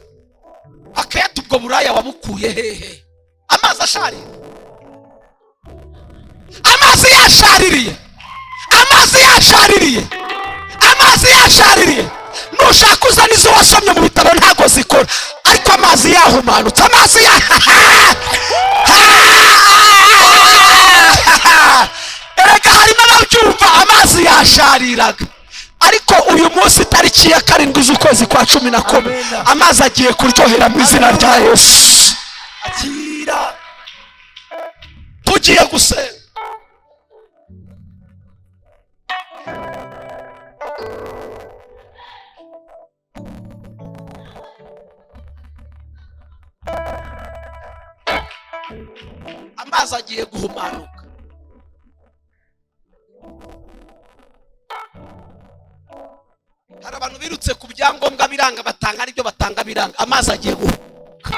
Speaker 1: akayata, ubwo buraya wabukuye hehe? Amazi asharira, amazi yashaririye, amazi yashaririye, amazi yashaririye. Nushaka uzana izo wasomye mu bitabo ntago zikora, ariko amazi yahumanutse, amazi ya erega harimo ababyumva, amazi yashariraga. Ariko uyu munsi tariki ya 7 z'ukwezi kwa 11, amazi agiye kuryohera mu izina rya Yesu.
Speaker 3: Akira.
Speaker 1: Tugiye gusenga. Amazi agiye guhumanuka. Hari abantu birutse ku byangombwa biranga, batanga aribyo batanga biranga, amazi agiye guhumanuka.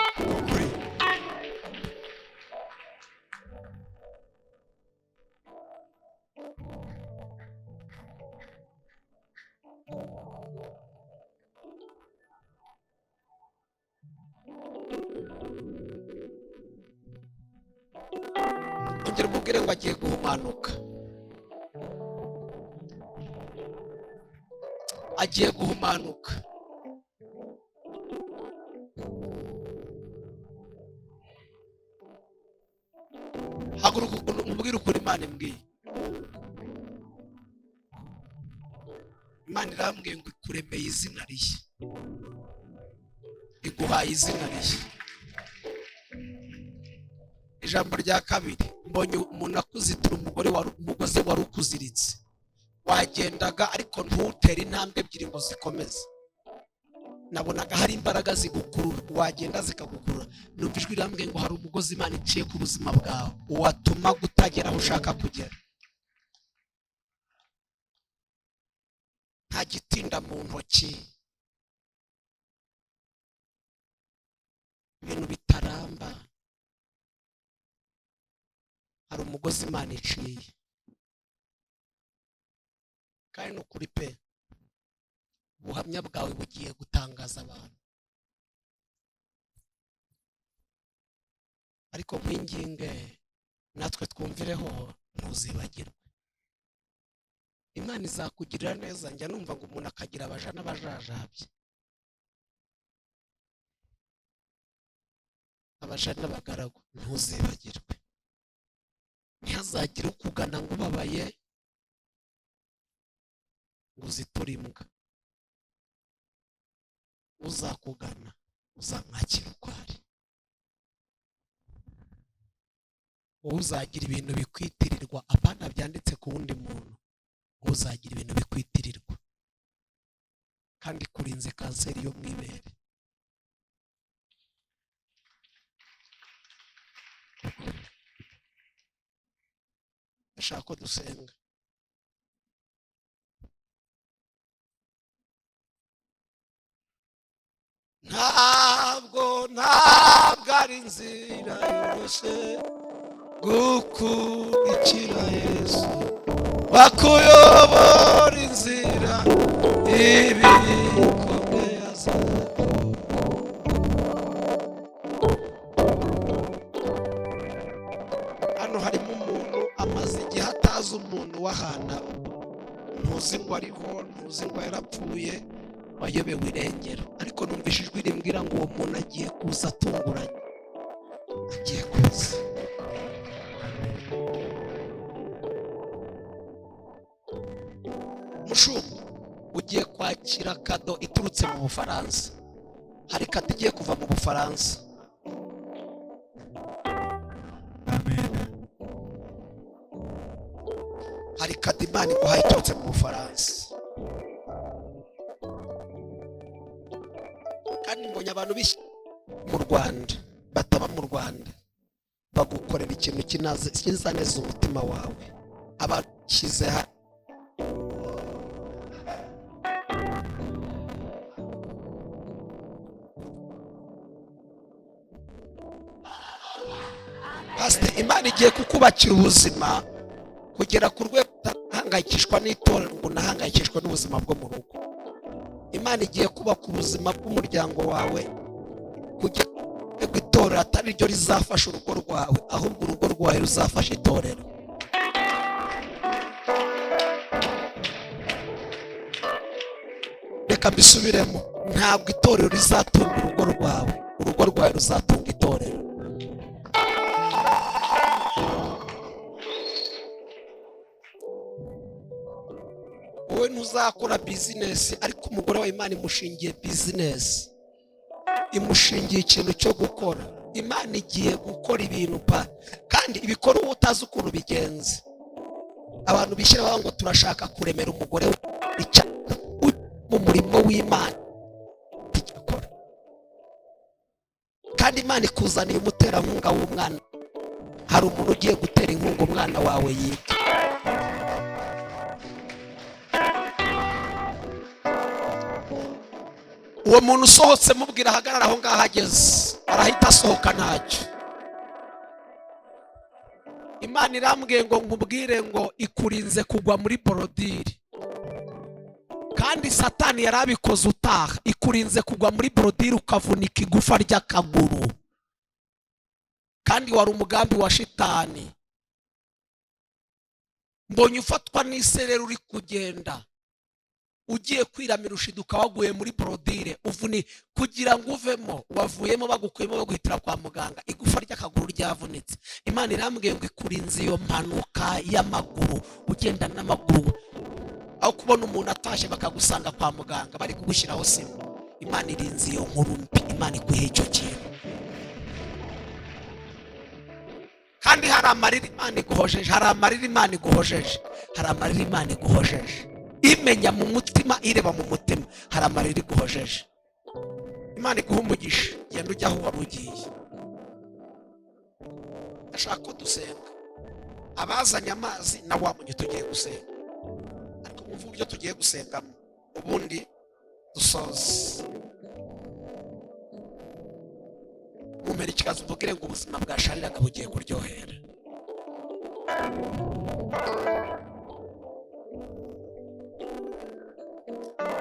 Speaker 1: Ongera umubwire ngo agiye guhumanuka. Agiye guhumanuka. Haguruka ukuntu umubwire ukuntu Imana imbwiye. Imana irambwiye ngo ikuremeye izina rishya, iguhaye izina rishya. Ijambo rya kabiri, mbonye umuntu akuzitura umugore wari umugozi wari ukuziritse, wagendaga ariko ntutere intambwe ebyiri ngo zikomeze. Nabonaga hari imbaraga zigukurura, wagenda zikagukurura. Numva ijwi rirambwiye ngo hari umugozi Imana iciye ku buzima bwawe watuma utagera aho ushaka kugera. Nta gitinda mu ntoki, ibintu bitaramba. Hari umugozi Imana iciye, kandi ni ukuri pe, ubuhamya bwawe bugiye gutangaza abantu. Ariko nkwinginge natwe twumvireho, ntuzibagirwe. Imana izakugirira neza. Njya numva ngo umuntu akagira abaja n'abajajabye, abaja n'abagaragu. Ntuzibagirwe, ntihazagire ukugana ngo ubabaye ngo uziture imbwa. Uzakugana uzamwakira uko ari. Wowe uzagira ibintu bikwitirirwa, apana byanditse ku wundi muntu. Wowe uzagira ibintu bikwitirirwa, kandi kurinze kanseri yo mu ibere. Ndashaka ko dusenga. Ntabwo ari inzira yoroshye gukurikira Yesu, bakuyobora inzira ibikomeye azakora. Hano harimo umuntu amaze igihe atazi umuntu w'ahantu aba. Ntuzi ngo ariho, ntuzi ngo yarapfuye, wayobewe irengero. Ariko numvise ijwi rimbwira ngo uwo muntu agiye kuza atunguranye, agiye kuza. Mushumba, ugiye kwakira kado iturutse mu Bufaransa. Hari kado igiye kuva mu Bufaransa.
Speaker 3: Amen.
Speaker 1: Hari kado Imana iguhaye iturutse mu Bufaransa. Kandi mbonye abantu bishya mu Rwanda bataba mu Rwanda bagukorera ikintu kinazaneza umutima wawe. Abashyize hamwe. Pasiteri, Imana igiye kukubakira ubuzima kugera ku rwego utahangayikishwa n'itorero ngo unahangayikishwe n'ubuzima bwo mu rugo. Imana igiye kubaka ubuzima bw'umuryango wawe kugera ku rwego itorero atari ryo rizafasha urugo rwawe, ahubwo urugo rwawe ruzafasha itorero. Reka mbisubiremo, ntabwo itorero rizatunga urugo rwawe, urugo rwawe ruzatunga itorero. Wowe ntuzakora bizinesi, ariko umugore wa Imana imushingiye bizinesi, imushingiye ikintu cyo gukora. Imana igiye gukora ibintu pa, kandi ibikora uba utazi ukuntu bigenze. Abantu bishyira bavuga ngo turashaka kuremera umugore mu murimo w'Imana akora, kandi Imana ikuzaniye umuterankunga w'umwana. Hari umuntu ugiye gutera inkunga umwana wawe yiga. Uwo muntu usohotse mubwira ahagarara aho ngaho ageze, arahita asohoka ntacyo. Imana irambwiye ngo nkubwire ngo ikurinze kugwa muri borodire, kandi Satani yarabikoze utaha. Ikurinze kugwa muri borodire ukavunika igufa ry'akaguru, kandi wari umugambi wa shitani. Mbonye ufatwa n'isereri uri kugenda. Ugiye kwiramira, ushiduka waguye muri bordure, uvuni kugira ngo uvemo, wavuyemo bagukuyemo, baguhitira kwa muganga, igufa ry'akaguru ryavunitse. Imana irambwiye ngo ikurinze iyo mpanuka y'amaguru, ugenda n'amaguru, aho kubona umuntu atashye bakagusanga kwa muganga bari kugushyiraho sima. Imana irinze iyo nkuru mbi. Imana iguhe icyo kintu. Kandi hari amarira Imana iguhojeje, hari amarira Imana iguhojeje, hari amarira Imana iguhojeje, imenya mu mutima, ireba mu mutima. Hari amarira iguhojeje. Imana iguha umugisha. Genda ujya aho wari ugiye. Ndashaka ko dusenga. Abazanye amazi na wa munyu, tugiye gusenga, ariko mwumve uburyo tugiye gusengamo, ubundi dusoze. Mumera ikibazo, mvugire ngo ubuzima bwashariraga bugiye kuryohera.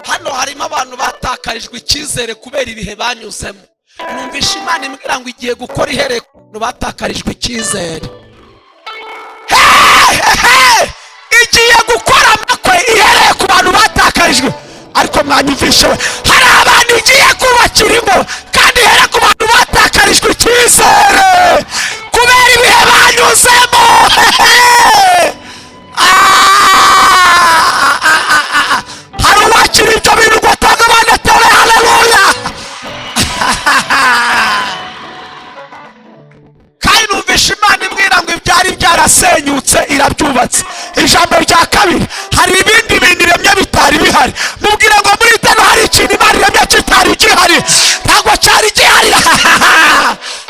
Speaker 1: Hano harimo abantu batakarijwe icyizere kubera ibihe banyuzemo. Numvisha Imana imbwira ngo igiye gukora ihereye ku bantu batakarijwe icyizere. Hehehe! Igiye gukora amakwe ihereye ku bantu batakarijwe. Ariko mwanyumvishe we, hari abantu igiye kubakira ingo, kandi ihere ku bantu batakarijwe icyizere kubera ibihe banyuzemo. Hehe! Ah, ah, ah, ah. Hari uwakira ibyo bintu ngo atange abandi atere haleluya. Kandi numvisha Imana imbwira ngo ibyari byarasenyutse irabyubatse. Ijambo rya kabiri, hari ibindi bintu iremye bitari bihari. Mubwire ngo muri tano hari ikintu Imana iremye kitari gihari.